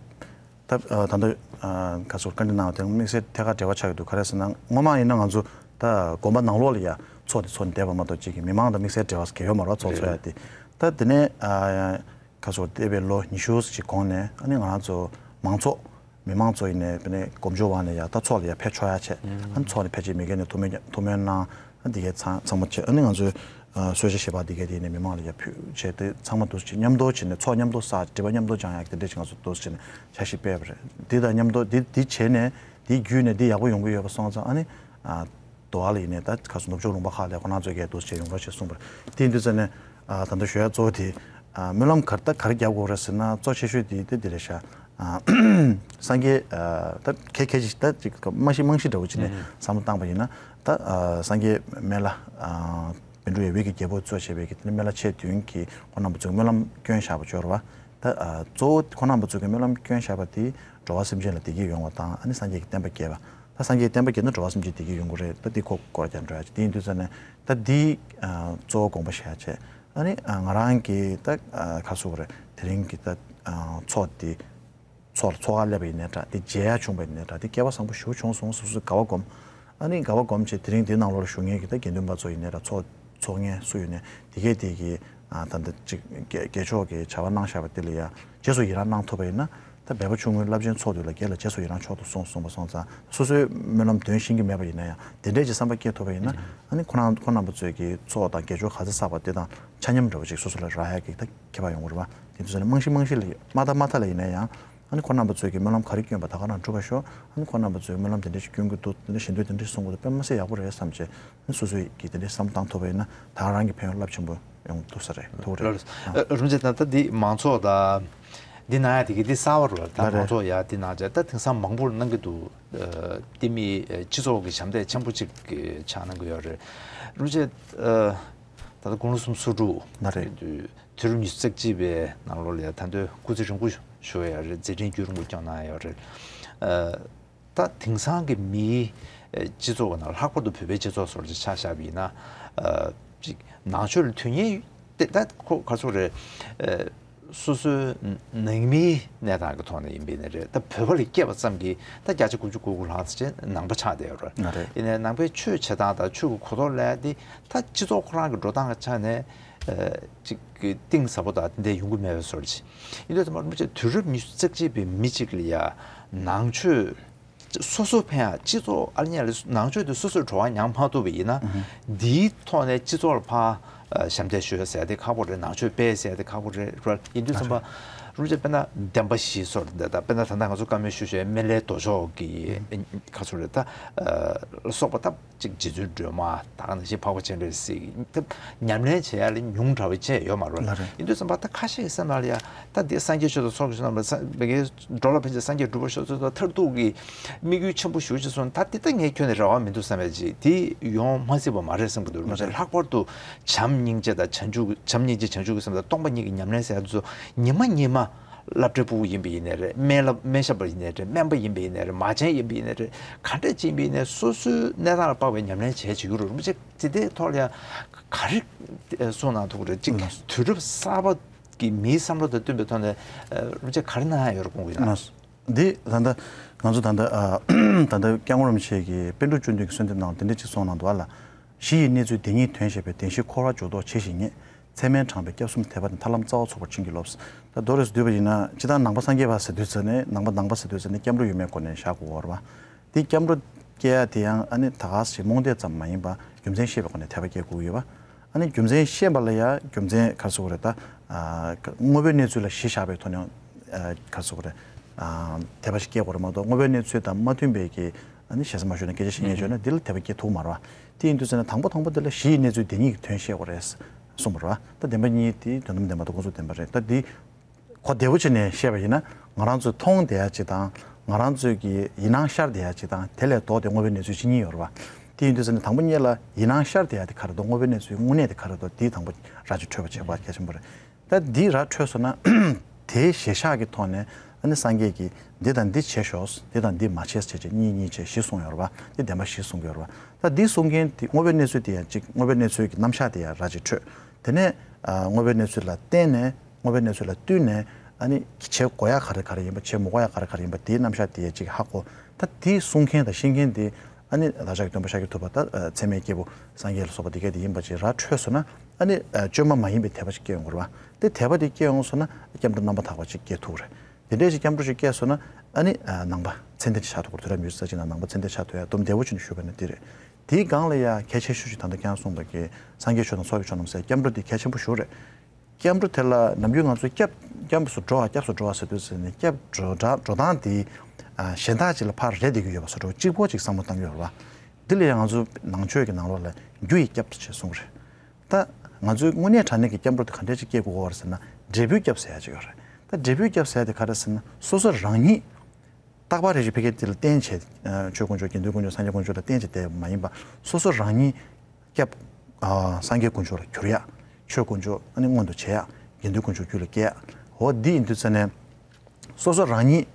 ད་ཨ་ད་ལྟ་ཨ་ག་ཚོད་བཀའ་འདྲི་གནང་བ་དེ་དམིགས་བསལ་ཐད་ཀར་འབྲེལ་བ་ཆགས་ཀྱི་འདུག། ག་རེ་ཟེར་ན་སྔོན་མ་ཡིན་ན་ང་ཚོ་ད་དགོན་པ་ནང་ལོགས་ལ་ཡ་ཚོགས་དེ་ཚོགས་ནས་བསྡད་པ་མ་གཏོགས། ཅིག་གི་མི་མང་དང་དམིགས་བསལ་འབྲེལ་བ་གང་ཡང་ཡོད་མ་རེད་པ། ཚོགས་འཚོགས་ཡ་དེ། ད་དེ་ནས་ཨ་ག་ཚོད་འདས་པའི་ལོ་ཉི་ཤུ་ཅིག་གོང་ནས་ཨ་ནི་ང་རང་ཚོ་མང་ཚོགས་མི་མང་ཚོ་ཡིན་ནའི་དེ་ནས་སྒོམ་ཆུང་བ་ནས་ཡ་ད་ཚོགས་ལ་ཡ་ཕེབས་ཆོག་ཡ་བྱས། ཨ་ནི་ཚོགས་ནས་ཕལ་ཆེར་མི་སྒེར་ནས་ཐུགས་སྨོན་ཐུགས་སྨོན་གནང་། ཨ་འདི་གས་ཚང་ཚང་མ་བྱས། ཨ་ནི་ང་ཚོས་ཨ་གསོལ་ཇ་བཞེས་པ་འདི་གས་དེ་ནས་མི་མང་ལ་ཡར་ཕུལ་བྱས། དེ་ཚང་མ་འདུག་སེ་བྱས་མཉམ་དུ་བྱས་ནས་ཚོགས་མཉམ་དུ་བསགས། སྒྲིབ་པ་མཉམ་དུ་སྦྱང་ཡག་དེ་འདྲས་ཅིག་ང་ཚོ་འདུག་སེ་བྱས་ནས་འཆར་གཞི་སྤེལ་བ་རེད། འདི་དང་མཉམ་དུ་འདི་འདི་བྱས་ནས་འདི་བརྒྱུད་ནས་འདི་ཡག་པོ་ཡོང་གི་ཡོད་པ་སོང་ཙང་། ཨ་ནི་ཨ་དོ་བ་ལ་ཡིན་ནའི་ད་ག་ཚོད་ནུབ་ཕྱོགས་ལུང་པ་ཁག་ལ་ཁོ་རང་ཚོས་གས་འདུག་སེ་བྱས་ཡོང་རོགས་ཞེས་གསུངས་པ་རེད། དེ་ཡིན་དུས་ཙ་ནས་ཨ་ད་ལྟ་ཞུ་ཡག་གཙོ་བོ་དེ་ཨ་སྨོན་ལམ་ག་རེ་ད་ག་རེ་རྒྱག་དགོས་རེད་ཟེར་ན། གཙོ་ཆེ་ཤོས་དེ་དེ་འདི་རེད་ཤག། ཨ་སངས་རྒྱས་ཨ་ད་གལ་གལ་ཆེ་ད་ཅིག་རྨང་གཞི་རྨང་གཞི་འདྲ་བོ་ཅིག་ནས་བསམ་བློ་བཏང་པ་ཡིན་ན། ད་ཨ་སངས་རྒྱས་སྨན་བླ་ཨ་བཻ་ཌཱུརྱ་འོད་ཀྱི་རྒྱལ་པོ་གཙོ་བྱས་པའི་གི་དེ་ནས་སྨན་བླ་མཆེད་བདུན་གྱིས་ཁོང་རྣམ་པ་ཚོས་སྨོན་ལམ་བསྐྱོན་བཞག་པ་ཅིག་ཡོད་རེད་པ། ད་ཨ་གཙོ་བོ་ཁོང་རྣམ་པ་ཚོས་གི་སྨོན་ལམ་བསྐྱོན་བཞག་པ་དེ་འགྲོ་བ་སེམས་ཅན་ལ་བདེ་སྐྱིད་ཡོང་བ་དང་། ཨ་ནི་སངས་རྒྱས་ཀྱི་བསྟན་པ་རྒྱས་པ། ད་སངས་རྒྱས་ཀྱི་བསྟན་པ་རྒྱས་ན་འགྲོ་བ་སེམས་ཅན་བདེ་སྐྱིད་ཡོང་གི་རེད། ད་འདི་ཁོ་སྐོར་རྒྱག་འགྲོ་ཡ་ཅིག། དེ་ཡིན་དུས་ཙ་ནས་ད་འདི་ཨ་གཙོ་བོ་དགོངས་པ་བཞེས་ཡ་བྱས། ཨ་ནི་ཨ་ང་རང་གི་ད་ཨ་ག་ཚོད་རེད། དེ་རིང་གི་ད་ཨ་ཚོགས་འདི་ཚོགས་ལ་ཚོགས་ཁག་སླེབས་པ་ཡིན་ནའི་འདྲ། དེ་མཇལ་ཡག་བྱུང་བ་ཡིན་ནའི་འདྲ། དེ་སྐལ་བ་བཟང་པོ་ཞེ་པོ་བྱུང་སོང་། སོ་སོས་དགའ་བ་སྒོམ། ཨ་ནི་དགའ་བ་སྒོམ་བྱས་དེ་རིང་དེའི་ནང་ལོགས་ལ་བཞུགས་མཁན་གྱི་ད་དགེ་འདུན་པ་ཚོ་ཡིན་ནའི་འདྲ། ཚོགས་ཚོགས་མཁན་སུ་ཡིན་ནའི་དེ་གས་དེ་གིས་ཨ་ད་འདི་ཅིག་དགེ་དགེ་ཕྱོགས་ཀྱི་བྱ་བ་གནང་བཞག་པ་དེ་ལ་ཡ་རྗེས་སུ་ཡི་རང་གནང་ཐུབ་པ་ཡིན་ན། ད་སྦས་པ་ཆུང་ངུའི་རླབས་ཆེན་ཚོགས་འདུ་ལ་དགེ་ལ་རྗེས་སུ་ཡི་རང་མཆོག་ཏུ་གསུངས་གསུངས་པ་སོང་ཙང་། སོ་སོའི་སྨོན་ལམ་འདོན་ཤེས་ཀྱི་མེད་པ་ཡིན་ན་ཡང་དེ་འདྲའི་ཅིག་བསམ་པ་སྐྱེ་ཐུབ་པ་ཡིན་ན། ཨ་ནི་ཁོ་རང་ཁོ་རྣམ་པ་ཚོས་ཀྱི་ཚོགས་དང་དགེ་སྦྱོར་ག་ཚོད་བསགས་པ་དེ་དང་ཆ་མཉམ་འདྲ་བོ་ཅིག་སོ་སོ་ལ་རག་ཡག་གི་ད་ཁྱད་པར་ཡོང་གི་རེད་པ། དེ་ཚོ་ནི་རྨང་གཞི་རྨང་གཞི་ལ་ཡོད། མ་མཐའ་མ་མཐའ་ལ་ཡིན་ན་ཡང་། ཨ་ནི་ཁོ་རྣམ་པ་ཚོས་ཀྱི་སྨོན་ལམ་ག་རེ་བསྐྱོན་པ་ད་ག་རང་འགྲུབ་པ་ཤོག། ཨ་ནི་ཁོ་རྣམ་པ་ཚོས་སྨོན་ལམ་དེ་འདྲ་ཞིག་བསྐྱོན་གྱི་འདུག། དེ་འདྲ་ཞིག་འདུག། དེ་འདྲ་གསུང་གི་འདུག། དཔེ་མ་སྲིད་ཡག་པོ་རེད་བསམ་བྱས། ཨ་ནི་སོ་སོས་ཀྱི་དེ་འདྲ་བསམ་བཏང་ཐུབ་པ་ཡིན་ན་ད་ག་རང་གི་ཕན་ཡོན་རླབས་ཆེན་པོ་ཡོང་ཐུབ་ས་རེད། ཐུབ་རེད། ལགས་རེད། ཨ་རུང་ཅེ་ད་ལྟ་འདི་མང་ཚོགས་དང་ འདི་གནང་ཡ་དེ་གི་འདི་གསར་པ་རེད། ད་ལགས་རེད། མང་ཚོགས་ཡ་འདི་གནང་བྱས་ད་དེང་སང་མང་པོར་གནང་གི་འདུག་ཨ་འདི་མི་ཨ་སྤྱི་ཚོགས་ཀྱི་ཞབས་འདེགས་ཆེན་པོ་གཅིག་གི་ཆགས་གནང་གི་ཡོད་རེད། རིན་པོ་ཆེ། ཨ་ད་ལྟ་དགུང་ལོ་སུམ་ཅུ་སོ་དྲུག་ལགས་རེད། དུས་རབས་ཉི་ཤུ་རྩ་གཅིག་པའི་ནང་ལོགས་ལ་ཡ་ད་དུང་སྐུ་ཚེ་རིང་པོ་ཞུ་ཡ་རེད། མཛད་འཕྲིན་རྒྱུན་རིང་པོ་སྐྱོང་གནང་ཡ་ཡོད་རེད། ཨ་ད་དེང་སང་གི་མིའི་ཨ་སྤྱི་ཚོགས་ཀྱི་ནང་ལྷག་པར་དུ་བོད་པའི་སྤྱི་ཚོགས་སོགས་ཀྱི་ཆ་བཞག་པ་ཡིན་ན། ཨ་ཅིག་ནང་ཆོས་ལ་དོན་གཉེར་དེ་ད་ཁོ་ག་ཚོད་རེད། ཨ་སོ་སོའི་ནང་མིའི་གནས་སྟངས་ཀྱི་ཐོག་ནས་ཡིན་པ་ཡིན་ན་རེད། ད་བོད་པ་ལ་སྐྱེས་པ་ཙམ་གྱིས་ད་བརྒྱ་ཆ་དགུ་བཅུ་གོ་དགུ་ལྷག་ཙམ་ནང་པ་ཆགས་བསྡད་ཡོད་རེད། ལགས་རེད། ཡིན་ནའི་ནང་པའི་ཆོས་བྱེད་སྟངས་དང་ཆོས་ཀྱི་གོ་རྟོགས་ལ་དེ་ད་སྤྱི་ཚོགས་ཁོ་རང་གི་འགྲོ་སྟངས་ཀྱི་ཆ་ནས་ཨ་ཅིག་གི་གཏིང་ཟབ་པོ་དང་དེ་འདྲ་ཡོང་གི་མེད་པའི་བཟོ་འདྲ་ཅིག་ཡིན་དུས་ཙམ་པ་རིན་པོ་ཆེ་དུས་རབས་ཉི་ཤུ་རྩ་གཅིག་པའི་མི་གཅིག་ལ་ཡ་ནང་ཆོས་སོ་སོ་ཕན་ཡ་སྤྱི་ཚོགས་ཨ་ནི་ལ་ནང་ཆོས་དེ་སོ་སོས་བྲོ་བ་མྱངས་མ་ཐུབ་པ་ཡིན་ན། ཨུ་ཧུ། འདིའི་ཐོག་ནས་སྤྱི་ཚོགས་ལ་ཕར་ཨ་ཞབས་འདེགས་ཞུ་ཡ་ཟེར་ཡ་དེ་ཁག་པོ་རེད། ནང་ཆོས་སྤེལ་ཟེར་ཡ་དེ་ཁག་པོ་རེད། རེད། ཡིན་དུས་ཙམ་པ་རིན་པོ་ཆེ་དཔེར་ན་བདེན་པ་བཞི་སོགས་རེད། ད་དཔེར་ན་ད་ལྟ་ང་ཚོ་བཀའ་མོལ་ཞུ་བྱས་སྨན་བླའི་མདོ་ཕྱོགས་ཀྱི་ཁ་ཚུར་རེད། ད་ཨ་ལ་སོགས་པ་ད། གཅིག་རྗེ་བཙུན་སྒྲོལ་མ་དང་ནང་བཞིན་འཕགས་པ་སྤྱན་རས་གཟིགས་ད་ཉམས་ལེན་བྱེད་ཡ་ལ་ཉུང་དྲགས་པ་བྱས་ཡོད་མ་རེད། ལགས་རེད། ཡིན་དུས་ཙམ་པ་ད་ཁ་ཤས་ཀྱི་སེམས་ནང་ལ་ཡ་ད་འདི་སངས་རྒྱས་ཆོས་དང་ཚོགས་ཀྱི་མཆོག་རྣམས་ལ་སངས་མི་དགེ་འགྲོ་ལ་ཕན་ཕྱིར་སངས་རྒྱས་འགྲུབ་པར་ཤོག་ཚུལ་དང་མཐར་ཐུག་གི་དམིགས་ཡུལ་ཆེན་པོ་ཞུ་ཅིག་སོང་ད་འདི་ད་ངས་ཁྱོན་ནས་རེ་བ་མི་འདུག་བསམ་པའི་ཅིག་དེ་ཡོང་མ་སྲིད་པ་མ་རེད་བསམ་གྱི་འདུག་ལགས་རེད། ལྷག་པར་དུ་བྱམས་སྙིང་རྗེ་དང་བྱང་ཆུབ་བྱམས་སྙིང་རྗེ་བྱང་ཆུབ་ཀྱི་སེམས་དང་སྟོང་པ་ཉིད་ཀྱི་ཉམས་ལེན་ཟེར་ཡ་ཚོ་ཉི་མ་ཉི་མ་སློབ་གྲྭའི་ཕྲུ་གུ་ཡིན་པ་ཡིན་ནའི་རེད། སྨན་བླ་སྨན་ཞབས་པ་ཡིན་ནའི་རེད། སྨན་པ་ཡིན་པ་ཡིན་ནའི་རེད། མ་བྱན་ཡིན་པ་ཡིན་ནའི་རེད། ག་འདྲས་ཅིག་ཡིན་པ་ཡིན་ནའི་སོ་སོའི་གནས་སྟངས་ལ་དཔག་པའི་ཉམས་ལེན་བྱས་བྱེད་ཀྱི་ཡོད་རེད། རིན་པོ་ཆེ་དེ་དེའི་ཐོག་ལ་ཡང་ག་རེ་གསུངས་གནང་ཐུབ་ཀྱི་རེད། གཅིག་ལགས། དུས་རབས་གསར་པ་གི་མིའི་བསམ་བློ་དང་བསྟུན་པའི་ཐོག་ནས་རིན་པོ་ཆེ་ག་རེ་གནང་ཡ་ཡོད་རེད་དགོངས་ཀྱི་ཡོད་ན། ལགས། འདི་ད་ལྟ་ང་ཚོ་ད་ལྟ་ཨ་ད་ལྟ་སྐྱབས་མགོན་རིན་པོ་ཆེ་གིས་པཎ་གྲུབ་བཅུ་བདུན་གྱི་གསོལ་འདེབས་ནང་དེ་འདྲས་ཅིག་གསུངས་གནང་འདུག་ཨ་ལ། གཞི་ཡི་གནས་ཚུལ་འདི་ཉིད་དོན་ཤེས་པས། བདེན་བཞི་འཁོར་བར་འཇུག་ལྡོག་ཇི་ཞིག་རྙེད། ཚད་མའི་དྲངས་པའི་སྐྱབས་གསུམ་དད་པ་དང་། ཐར་ལམ་རྩ་བ་ཚུགས་པར་བྱིན་གྱིས་རློབས། ད་མདོ་རིས་སུ་བསྡུས་པ་ཡིན་ན་སྤྱིར་བཏང་ནང་པ་སངས་རྒྱས་པ་ཟེར་དུས་ཙམ་ནས་ནང་པ་ནང་པ་ཟེར་དུས་ཙམ་ནས་སྐྱབས་འགྲོ་ཡོད་མེད་སྐོར་ནས་བཞག་དགོས་པ་རེད་པ། དེ་སྐྱབས་འགྲོ་སྐྱེ་ཡ་དེ་ཡང་ཨ་ནི་ད་ག་ཟེ་རྨོངས་དད་ཙམ་མ་ཡིན་པ་རྒྱུ་མཚན་ཤེས་པའི་སྒོ་ནས་དད་པ་སྐྱེ་དགོས་ཀྱི་ཡོད་པ། ཨ་ནི་རྒྱུ་མཚན་ཤེས་པ་ལ་ཡང་རྒྱུ་མཚན་ག་རེ་ཟེར་དགོས་རེད་ད། ཨ་དངོས་པོའི་གནས་ཚུལ་ལ་གཞི་བཞག་པའི་ཐོག་ནས་ཨ་ག་རེ་ཟེར་དགོས་རེད། ཨ་དད་པ་ཞིག་སྐྱེ་དགོས་རེད་མ་གཏོགས་དངོས་པོའི་གནས་ཚུལ་དང་མ་མཐུན་པའི་གི་ཨ་ནི་ཞེ་ས་མ་ཞུས་ན་སྐད་ཆ་བཤད་མཁན་བྱུང་ན་འདི་ལ་དད་པ་སྐྱེ་ཐུབ་མ་རེད་པ། དེ་ཡིན་དུས་ཙམ་ནས་དང་པོ་དང་པོ་འདི་ལ་གཞི་ཡི་གནས་ཚུལ་འདི་ཉིད་ཀྱི་དོན་ཤེས་དགོས་རེད་གསུངས་པ་རེད་པ། ད་བདེན་པ་གཉིས་དེ་དོན་དམ་བདེན་པ་དང་ཀུན་རྫོབ་བདེན་པ་རེད། ད་འདི་གོ་བདེ་པོ་བྱས་ནས་བཤད་པ་ཡིན་ན་ང་རང་ཚོས་མཐོང་བསྡད་ཡ་གཅིག་དང་ང་རང་ཚོས་ཀྱི་ཡིད་སྣང་ཤར་བསྡད་ཡ་གཅིག་དང་དེ་ལས་ལྡོག་སྟེ་དངོས་པོའི་གནས་ཚུལ་གཅིག་གཉིས་ཡོད་རེད་པ། དེ་ཡིན་དུས་ཙམ་ནས་དང་པོ་ཉིད་ལ་ཡིད་སྣང་ཤར་བསྡད་ཡ་དེ་ག་རེ་འདུག་དངོས་པོའི་གནས་ཚུལ་དངོས་གནས་དེ་ག་རེ་འདུག་དེ་དང་པོ་ར་ཅིག་འཕྲོད་པ་བྱེད་དགོས་པ་གལ་ཆེན་པོ་རེད། ད་འདི་ར་འཕྲོད་སོང་ན་དེའི་གཞིར་བཞག་གི་ཐོག་ནས་ཨ་ནི་སངས་རྒྱས་ཀྱིས་འདི་དང་འདི་བྱེད་ཤོག་འདི་དང་འདི་མ་བྱེད་ཟེར་བྱས་གཉིས་གཉིས་བྱས་བཞི་གསུངས་ཡོད་རེད་པ། འདི་བདེན་པ་བཞི་གསུང་གི་ཡོད་རེད་པ། ད་འདི་གསུང་མཁན་དེ་དངོས་པོའི་གནས་ཚུལ་དེ་ཡང་གཅིག་དངོས་པོའི་གནས་ཚུལ་གྱི་རྣམ་གཞག་དེ་ཡང་ར་ཅིག་འཕྲོད། དེ་ནས་ཨ་དངོས་པོའི་གནས་ཚུལ་ལ་བརྟེན་ནས་དངོས་པོའི་གནས་ཚུལ་ལ་བསྟུན་ནས་ཨ་ནི་བྱེད་དགོས་ཡ་ག་རེ་ག་རེ་ཡིན་པ་བྱེད་མི་དགོས་ཡ་ག་རེ་ག་རེ་ཡིན་པ་དེའི་རྣམ་གཞག་དེ་ཡང་གཅིག་ཧ་གོ། ད་དེ་གསུང་མཁན་དང་ཤེས་མཁན་དེ་ཨ་ནི་བདག་ཅག་གི་སྟོན་པ་ཤཱཀྱ་ཐུབ་པ་ད་ཨ་ཚད་མའི་སྐྱེས་བུ་སངས་རྒྱས་ལ་སོགས་པ་དེ་གས་དེ་ཡིན་པ་ཅིག་ར་འཕྲོད་སོང་ན་ཨ་ནི་ཨ་བཅོས་མ་མ་ཡིན་པའི་དད་པ་ཅིག་སྐྱེ་ཡོང་གི་རེད་པ། དེ་དད་པ་དེ་སྐྱེ་ཡོང་སོང་ན་སྐྱབས་འགྲོ་རྣམ་པར་དག་པ་ཅིག་སྐྱེ་ཐུབ་རེད། དེ་འདྲའི་ཞིག་སྐྱབས་འགྲོ་ཞིག་སྐྱེས་སོང་ན་ཨ་ནི་ཨ་ནང་པ་ཚད་ལྡན་ཆགས་ཐུབ་ཀྱི་རེད། དུས་རབས་ཉི་ཤུ་རྩ་གཅིག་ནང་ནང་པ་ཚད་ལྡན་ཆགས་ཐུབ་ཡ་སྡོམ་བདེ་བོ་བྱས་ནས་ཞུས་པ་ན་འདི་རེད། དེའི་སྒང་ལ་ཡ་གལ་ཆེ་ཤོས་ཤིག་ད་ལྟ་ཁྱེད་རང་གསུངས་པ་གི་སངས་རྒྱས་ཆོས་དང་ཚོགས་ཀྱི་མཆོག་རྣམས་ཟེར་སྐྱབས་འགྲོ་འདི་གལ་ཆེན་པོ་ཞིག་རེད། སྐྱབས་འགྲོ་དེ་ལ་ནམ་རྒྱུན་ང་ཚོས་སྐྱབས་སྐྱབས་སུ་འགྲོ་བ་སྐྱབས་སུ་འགྲོ་བ་ཟེར་དུས་ཟེར་ནས་སྐྱབས་འགྲོ་འགྲོ་འགྲོ་སྟངས་དེ་ཨ་གཞན་དག་ཅིག་ལ་ཕར་རེ་བསྡད་ཀྱི་ཡོད་པ་བཟོ་འདྲ་གཅིག་པོ་ཅིག་བསམ་བློ་བཏང་གི་ཡོད་རེད་བ། འདི་ལ་ཡང་ང་ཚོ་ནང་ཆོས་ཀྱི་ནང་ལོགས་ལ་རྒྱུ་ཡི་སྐྱབས་ཞེས་གསུངས་རེད། ད་ང་ཚོའི་དངོས་གནས་དྲང་གནས་ཀྱི་སྐྱབས་འགྲོ་དེ་ག་འདྲས་ཅིག་སྐྱེ་དགོས་ཀྱི་ཡོད་རེད་ཟེར་ན་འབྲས་བུའི་སྐྱབས་ཟེར་ཡ་ཅིག་ཡོད་རེད། ད་འབྲས་བུའི་སྐྱབས་ཟེར་ཡ་དེ་ག་རེ་ཟེར་ན་སོ་སོ་རང་ཉིད་རྟག་པ་རེ་ཞིག་ཕ་གི་དེ་ལ་བརྟེན་བྱས་ཆོས་དཀོན་མཆོག་དགེ་འདུན་དཀོན་མཆོག་སངས་རྒྱས་དཀོན་མཆོག་ལ་བརྟེན་བྱས་བསྡད་པ་མ་ཡིན་པ་སོ་སོ་རང་ཉིད་སྐྱབས་སངས་རྒྱས་དཀོན་མཆོག་ལ་གྱུར་ཡ། ཆོས་དཀོན་མཆོག་ཨ་ནི་མངོན་དུ་བྱེད་ཡ། དགེ་འདུན་དཀོན་མཆོག་རྒྱུད་ལ་སྐྱེ་ཡ། འོ་འདི་ཡིན་དུས་ཙ་ནས་སོ་སོ་རང་ཉིད་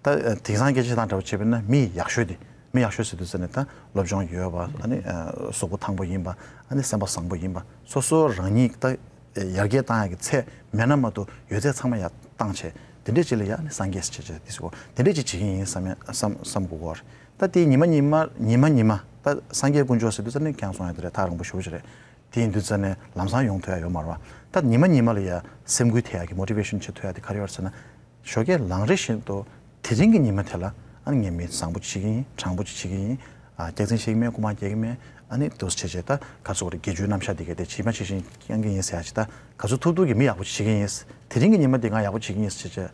ད་དེང་སང་སྐད་ཆ་བཤད་སྟངས་འདྲ་བོ་བྱས་པ་ན་མི་ཡག་ཤོས་དེ་མི་ཡག་ཤོས་ཟེར་དུས་ཙ་ནས་ད་སློབ་སྦྱོང་ཡོད་པ་ཨ་ནི་གཟུགས་པོ་ཐང་པོ་ཡིན་པ་ཨ་ནི་སེམས་པ་བཟང་པོ་ཡིན་པ་སོ་སོ་རང་ཉིད་ད་ཡར་རྒྱས་བཏང་ཡག་གི་ཚད་མེད་ན་མ་གཏོགས་ཡོད་ཚད་ཚང་མ་ཡར་བཏང་བྱས་དེ་འདྲས་ཅིག་ལ་ཡ་ནི་སངས་རྒྱས་ཟེར་བྱས་བྱས་དེ་ཟེར་གོ་དེ་འདྲས་ཅིག་བྱེད་ཀྱི་ཡིན་བསམ་ཡ་བསམ་བསམ་དགོས་གོ་རེད། ད་དེ་ཉི་མ་ཉི་མ་ཉི་མ་ཉི་མ་ད་སངས་རྒྱས་དཀོན་མཆོག་ཟེར་དུས་ཙ་ནི་ཁྱེད་རང་གསུང་ཡ་དེ་རེད་ཐག་རིང་པོ་ཞེ་པོ་ཅིག་རེད། དེ་ཡིན་དུས་ཙ་ནས་ལམ་སང་ཡོང་ཐུབ་ཡ་ཡོད་མ་རེད་བ། ད་ཉི་མ་ཉི་མ་ལ་ཡ་སེམས་འགུལ་ཐེབས་ཡ་གི་མོ་ཊི་ཝེ་ཤན་བྱེད་ཐུབ་ཡ་དེ་ག་རེ་ཡོད་རེད་ཟེར་ན། ཞོགས་ཀས་ལངས་རེ་བཞིན་དུ་དེ་རིང་གི་ཉི་མ་དེ་ལ་ཨ་ནི་ངས་མི་བཟང་པོ་ཅིག་བྱེད་ཀྱི་ཡིན། དྲང་པོ་ཅིག་བྱེད་ཀྱི་ཡིན། ཨ་སྐྱག་རྫུན་བཤད་ཀྱི་མེད། རྐུ་མ་རྒྱག་གི་མེད། ཨ་ནི་འདུག་སེ་བྱས་བྱས་ད་ག་ཚོད་རེད་དགེ་སྦྱོར་རྣམ་གཞག་འདི་གས་དེ་ཇི་མ་ཇི་བཞིན་བསྐྱང་གི་ཡིན་ཟེར་ཡ་ཅིག་ད་ག་ཚོད་ཐུབ་ཐུབ་ཀྱིས་མི་ཡག་པོ་ཅིག་བྱེད་ཀྱི་ཡིན། དེ་རིང་གི་ཉི་མ་འདི་ང་ཡག་པོ་བྱེད་ཀྱི་ཡིན་ཟེར་བྱས་བྱས་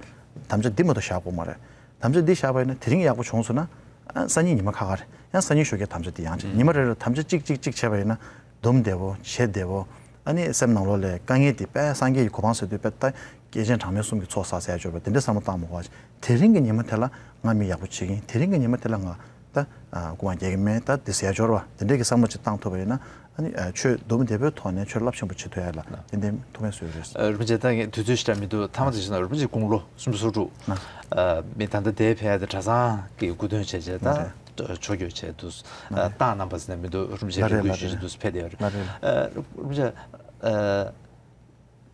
དམ་བཅའ་འདི་མ་གཏོགས་བཞག་དགོས་མ་རེད། དམ་བཅའ་འདི་བཞག་པ་ཡིན་ན་དེ་རིང་ཡག་པོ་བྱུང་སོང་ན་ཨ་སང་ཉིན་ཉི་མ་ཁ་ཁ་རེད། ཡང་སང་ཉིན་ཞོགས་ཀས་དམ་བཅའ་འདི་ཡང་བྱེད། ཉི་མ་རེ་རེར་དམ་བཅའ་གཅིག་གཅིག་གཅིག་བྱས་པ་ཡིན་ན་སྡོམ་བདེ་བོ་བྱེད་བདེ་བོ། ཨ་ནི་སེམས་ནང་ལོགས་ལ་དཀའ་ངལ་དེ་དཔེ་སངས་རྒྱས་ཀྱི་གོ་འཕང་ཟེར་དུས་དཔེ་ད་སྐྱེས་ཆེན་གྲངས་མེད་གསུམ་གྱི་ཚོགས་བསགས་ཟེར་ཡ་འབྱོར་བ་དེ་འདྲའི་བསམ་བློ་བཏང་མ་དགོས་པ། དེ་རིང་གི་ཉི་མ་དེ་ལ་ང་མི་ཡག་པོ་བྱེད་ཀྱིན། དེ་རིང་གི་ཉི་མ་དེ་ལ་ང་ད་ཨ་རྐུ་མ་རྒྱག་གི་མེད། ད་དེ་ཟེར་ཡ་འབྱོར་བ་དེ་འདྲའི་གི་བསམ་བློ་ཅིག་བཏང་ཐུབ་པ་ཡིན་ན། ཨ་ནི་ཨ་ཆོས་སྡོམ་བདེ་པོའི་ཐོག་ནས་ཆོས་རླབས་ཆེན་པོ་བྱེད་ཐུབ་ཡ་ལ་ཏན་ཏན་ཐུགས་ཕན་གསོས་རེད། ཨ། རིན་པོ་ཆེ། ད་ངས་དུས་ཚོད་ཞེ་དྲག་མི་འདུག་མཐའ་མ་དེ་བཞིན་རིན་པོ་ཆེ་དགུང་ལོ་སུམ་ཅུ་སོ་དྲུག་ཨ། མི་ད་ལྟ་འདིར་ཕེབས་ཡ་དེ་གྲྭ་ཚང་གི་སྐུ་མདུན་བྱས་བྱས་ད་ཕྱོགས་བསྐྱོད་བྱས་འདུག་ཨ། བཏང་གནང་བ་ཟེར་ན་མི་འདུག་རིན་པོ་ཆེ་རེ་སྐུལ་ཞུ་བྱས་འདུག་ཕེབས་བསྡད་ཡོད་རེད། ཨ། རིན་པོ་ཆེ། ཨ།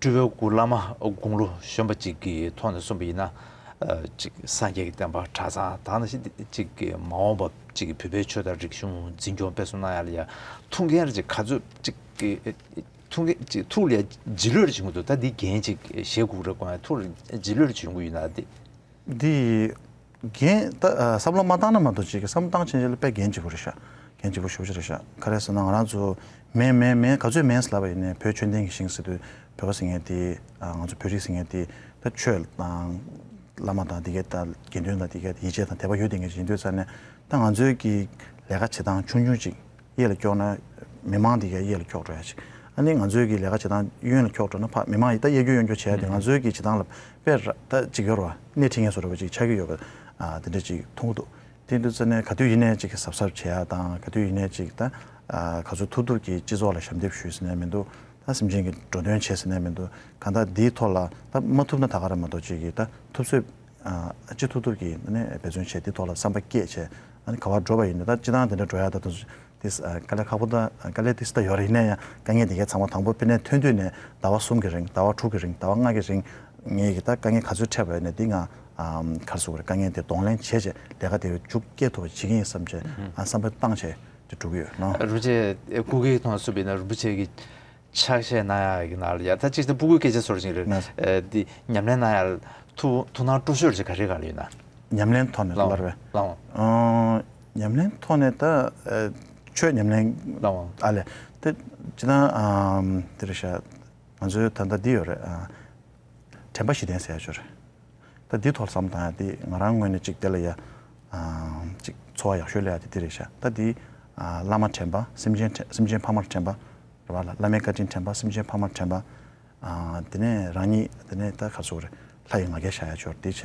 སྤྲུལ་པའི་སྐུ་བླ་མ་དགུང་ལོ་གཞོན་པ་ཅིག་གི་ཐོག་ནས་གསུངས་པ་ཡིན་ན། ཨ། ཅིག་སངས་རྒྱས་ཀྱི་བསྟན་པ་གྲྭ་ཚང་དག་ནང་བཞིན་ཅིག་གི་མ་འོངས་པ་ཅིག་གི་བོད་པའི་ཆོས་དང་རིག་གཞུང་འཛིན་སྐྱོང་སྤེལ་གསུམ་གནང་ཡ་ལ་ཡ་ཐུགས་འགན་ཅིག་ག་ཚོད་ཅིག་གི་ཐུགས་འགན་ཅིག་ཐུགས་ལ་ལྗིད་ལོས་བྱུང་གི་འདུག་ད་འདི་འགན་ཅིག་བཞེས་དགོས་རེད་དགོངས་ཡ་ཐུགས་ལ་ལྗིད་ལོས་བྱུང་གི་ཡོད་ན་འདི། འདི་འགན་ད་ཨ་བསམ་བློ་མ་བཏང་ན་མ་གཏོགས་ཅིག་གི་བསམ་བློ་བཏང་ཕྱིན་ཆད་ལ་དཔེ་འགན་ལྗིད་པོ་རེད་ཤག་འགན་ལྗིད་པོ་ཞེ་པོ་ཅིག་རེད་ཤག་ག་རེ་ཟེར་ན་ང་རང་ཚོ་མེད་མེད་མེད་ག་ཚོད་མེད་ཟེར་ལབ་པ་ཡིན་ནའི་བོད་ཆོས་ལྡན་གྱི་ཞིང་ཟེར་དུས་བོད་པ་ཟེར་མཁན་དེ་ཨ་ང་ཚོ་བོད་རིགས་ཟེར་མཁན་དེ་ད་ཆོས་དང་བླ་མ་དང་དེ་གའི་ད་དགེ་འདུན་དང་དེ་གའི་ཡིད་ཆེས་དང་དད་པ་ཡོད་དེ་ངེས་ཡིན་དུས་ཙང་ནས་ད་ང་ཚོའི་གི་ལས་ཀ་བྱེད་སྟངས་ཆུང་ཆུང་ཅིག་གཡས་ལ་འཁྱོག་ན་མི་མང་དེ་གའི་གཡས་ལ་འཁྱོག་འགྲོ་ཡ་ཅིག་ཨ་ནི་ང་ཚོའི་གི་ལས་ཀ་བྱེད་སྟངས་གཡོན་ལ་འཁྱོག་འགྲོ་ན་ཕ་མི་མང་ཡི་ད་གཡས་སྐྱོན་གཡོན་སྐྱོན་བྱས་ཏེ་ང་ཚོའི་གི་བྱེད་སྟངས་ལ་དཔེ་ར་ད་ཅིག་ཡོད་རེད་བ། སྣེ་ཁྲིད་མཁན་བཟོ་འདྲ་བ་ཅིག་ཆགས་ཀྱི་ཡོད་པ་ཨ་དེ་འདྲ་ཅིག་མཐོང་གི་འདུག་དེ་འདུག་ཙང་ནས་ག་དུས་ཡིན་ནའི་ཅིག་གི་གཟབ་གཟབ་བྱེད་ཡ་དང་ག་དུས་ཡིན་ནའི་ཅིག་ད་ཨ་ག་ཚོད་ཐུབ་ཐུབ་ཀྱིས་སྤྱི་ཚོགས་ལ་ཞབས་འདེགས་ཞུས་ཟེར་ནས་མི་འདུག་ད་སེམས་ཅན་གྱི་འགྲོ་དོན་བྱེད་ཟེར་ནས་མི་འདུག་གང་ལྟར་འདིའི་ཐོག་ལ་ད་མ་ཐུབ་ན་ད་ག་རེ་མ་གཏོགས་ཅིག་གི་ད་ཐུབ་ཚོད་ཨ་ཅི་ཐུབ་ཐུབ་ཀྱིས་ནས་འབད་བརྩོན་བྱས་དེ་ཐོག་ལ་བསམ་པ་བསྐྱེད་བྱས་ཨ་ནི་ག་བར་འགྲོ་བ་ཡིན་ན་ད་སྤྱི་བཏང་དེ་འདྲ་འགྲོ་ཡ་ད་དུང་དེ་དཀའ་ལས་ཁག་པོ་ད་དཀའ་ལས་དེ་སྲིད་ད་ཡོད་རེད། ཡིན་ན་ཡང་དཀའ་ངལ་དེ་གའི་ཚང་མ་དང་པོ་དཔེར་ན་ཐོན་དུས་ནས་ཟླ་བ་གསུམ་གྱི་རིང་ཟླ་བ་དྲུག་གི་རིང་ཟླ་བ་ལྔ་གི་རིང་ངས་ཀྱི་ད་དཀའ་ངལ་ག་ཚོད་འཕྲད་པ་ཡིན་ན་དེ་ང་གར་སོང་རེད། དཀའ་ངལ་དེ་གདོང་ལེན་བྱས་བྱས་ལས་ཀ་དེ་མཇུག་སྐྱེལ་ཐུབ་པ་བྱེད་ཀྱི་ཡིན་བསམ་བྱས་ཨ་བསམ་པ་བཏང་བྱས་དེ་འགྲོ་གི་ཡོད་ནོ། རིན་པོ་ཆེ་སྐུ་སྒེར་ཐོག་གསུངས་པ་ཡིན་ན་རིན་པོ་ཆེ་གི་ཕྱག་བཞེས་གནང་ཡག་གི་ནང་ལ་ཡ་ད་ཅིག་ད་སྤུ་གུའི་སྐད་ཆ་ཟེར་བ་ཅིག་རེད། ཨ་འདི་ཉམས་ལེན་གནང་ཡག་ཐུགས་ཐུགས་སྣང་སྤྲོ་ཤོས་ཅིག་ག་རེ་ག་ལ་ཡོད་ན། ཉམས་ལེན་ཐོག་ནས་ལབ་པ་རེད། ལགས་འོང་། ཨོ། ཉམས་ལེན་ཐོག་ནས་ད་ཨ་ཆོས་ཉམས་ལེན་ལགས་འོང་། ཨ་ལས་དེ་ཅི་ད་ཨམ་དེ་རེད་ཤག་ང་ཚོའི་ད་ལྟ་འདི་ཡོད་རེད། ཨ་དྲན་པ་བཞི་ལྡན་ཟེར་ཡག་ཅིག་ཡོད་རེད། ད་འདི་ཐོག་བསམ་བཏང་ཡ་དེ་ང་རང་ངོས་ནས་ཅིག་དེ་ལ་ཡ་ཨ་ཅིག་ཚོར་བ་ཡག་ཤོས་སླེབས་ཡ་དེ་འདི་རེད་ཤག་ད་འདི་ཨ་བླ་མ་དྲན་པ་སེམས་ཅན་དྲན་སེམས་ཅན་ཕ་མར་དྲན་པ་རེད་བ། ལ་བླ་མའི་བཀའ་དྲིན་དྲན་པ་སེམས་ཅན་ཕ་མར་དྲན་པ། ཨ་དེ་ནས་རང་ཉིད་དེ་ནས་ད་ག་ཚོད་རེད། ལྷ་ཡི་ང་རྒྱལ་བཞག་ཡ་ཅིག་ཡོད་རེད། དེ་བྱས་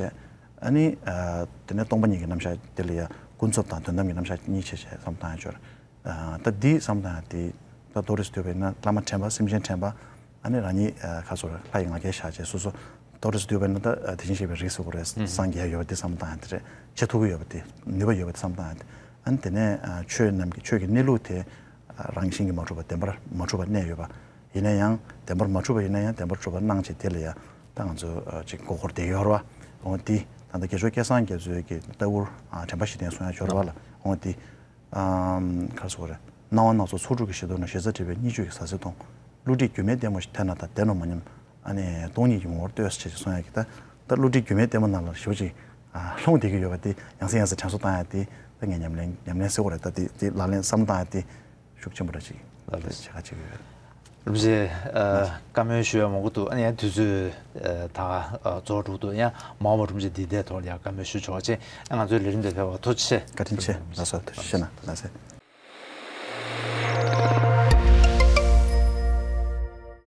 ཨ་ནི་ཨ་དེ་ནས་སྟོང་པ་ཉིད་ཀྱི་རྣམ་གཞག་དེ་ལ་ཡ་ཀུན་རྫོབ་དང་དོན་དམ་གྱི་རྣམ་གཞག་གཉིས་བྱས་བྱས་བསམ་བཏང་ཡ་ཅིག་ཡོད་རེད། ཨ་ད་འདི་བསམ་བཏང་ཡ་དེ་ད་མདོར་བསྡུས་པ་ཡིན་ན་བླ་མ་དྲན་པ་སེམས་ཅན་དྲན་པ། ཨ་ནི་རང་ཉིད་ཨ་ག་ཚོད་རེད། ལྷ་ཡི་ང་རྒྱལ་བཞག་བྱས་སོ་སོ་མདོར་བསྡུས་པ་ཡིན་ན་ད་ཨ་དེ་བཞིན་གཤེགས་པའི་རིགས་སུ་གོ་རེད། སངས་རྒྱས་ཡོད་པ་དེ་བསམ་བཏང་ཡ་དེ་རེད། བྱེད་ཐུབ་ཀྱི་ཡོད་པ་དེ་ནུས་པ་ཡོད་པ་དེ་བསམ་བཏང་ཡ་དེ། ཨ་ནི་དེ་ནས་ཨ་ཆོས་རྣམས་ཀྱི་ཆོས་ཀྱི་གནས་ལུགས་དེ་ཨ་རང་བཞིན་གྱིས་མ་གྲུབ་པ་བདེན་པར་མ་གྲུབ་པ་གནས་ཡོད་པ། ཡིན་ན་ཡང་བདེན་པར་མ་གྲུབ་པ་ཡིན་ན་ཡང་བདེན་པར་གྲུབ་པ་སྣང་བྱེད་དེ་ལ་ཡང་ད་ང་ཚོ་ཨ་ཅིག་མགོ་འཁོར་བསྡད་ཡོད་རེད་བ། འོ་དེ་ད་ལྟ་དགེ་ཆོས་སྐལ་བཟང་རྒྱ་མཚོས་ཀྱི་ལྟ་བུར་ཨ་དྲན་པ་བཞི་ལྡན་གསུང་ཡ་ཅིག་ཡོད་རེད་བ་ལ། འོ་དེ་ཨམ་ག་རེ་ཟེར་དགོས་རེད། སྣང་བ་སྣ་ཚོགས་ཚོགས་དྲུག་གི་གཞི་མདོ་ན། གཞི་རྩ་དྲི་མེད་གཉིས་བཅུད་ཀྱི་ཟ་ཟི་མཐོང་། བསླུ་བྲིད་རྒྱུ་མེད་ལྟད་མོ་ཞིག་འཐེན་ན་ད་བདེན་ནོ་མ་སྙམ། ཨ་ནི་སྟོང་ཉིད་ཀྱི་ངོ་བོར་ལྟོས་ཟེར་ཅིག་གསུང་ཡ་གི་ད་ད་བསླུ་བྲིད་རྒྱུ་མེད་ལྟད་མོ་ནང་ལ་ཞེ་པོ་ཅིག་ཨ་ལྷུང་བསྡད་ཀྱི་ཡོད་པ་དེ་ཡང་སེ་ཡང་སེ་དྲན་གསོ་བཏང་ཡ་དེ་ད་ངས་ཉམས་ལེན་ཉམས་ལེན་ཟེར་དགོས་རེད། ད་དེ་དེ་ལག་ལེན་བསམ་བློ་བཏང་ཡ་དེ་ཤུགས་ཆེན་པོ་འདྲ་ཅིག་ལག་ལེན་བྱེད་ཁ་ཅིག་ཡོད། རིན་པོ་ཆེ་ཨ་བཀའ་མོལ་ཞུ་ཡ་མང་པོ་འདུག་ཨ་ནི་ཡང་དུས་ཚོད་ཨ་ད་ཨ་རྫོགས་འགྲོ་གི་འདུག་ཡང་མ་འོངས་པ་རིན་པོ་ཆེ་འདི་ལྟའི་ཐོག་ལ་ཡང་བཀའ་མོལ་ཞུ་ཆོག་ཅེས་ང་ཚོའི་ལས་རིམ་འདིར་ཕེབས་པར་ཐུགས་རྗེ་ཆེ། བཀའ་དྲིན་ཆེ། ལགས་སོ། ཐུགས་རྗེ་ཆེ་གནང་། ལགས་སོ།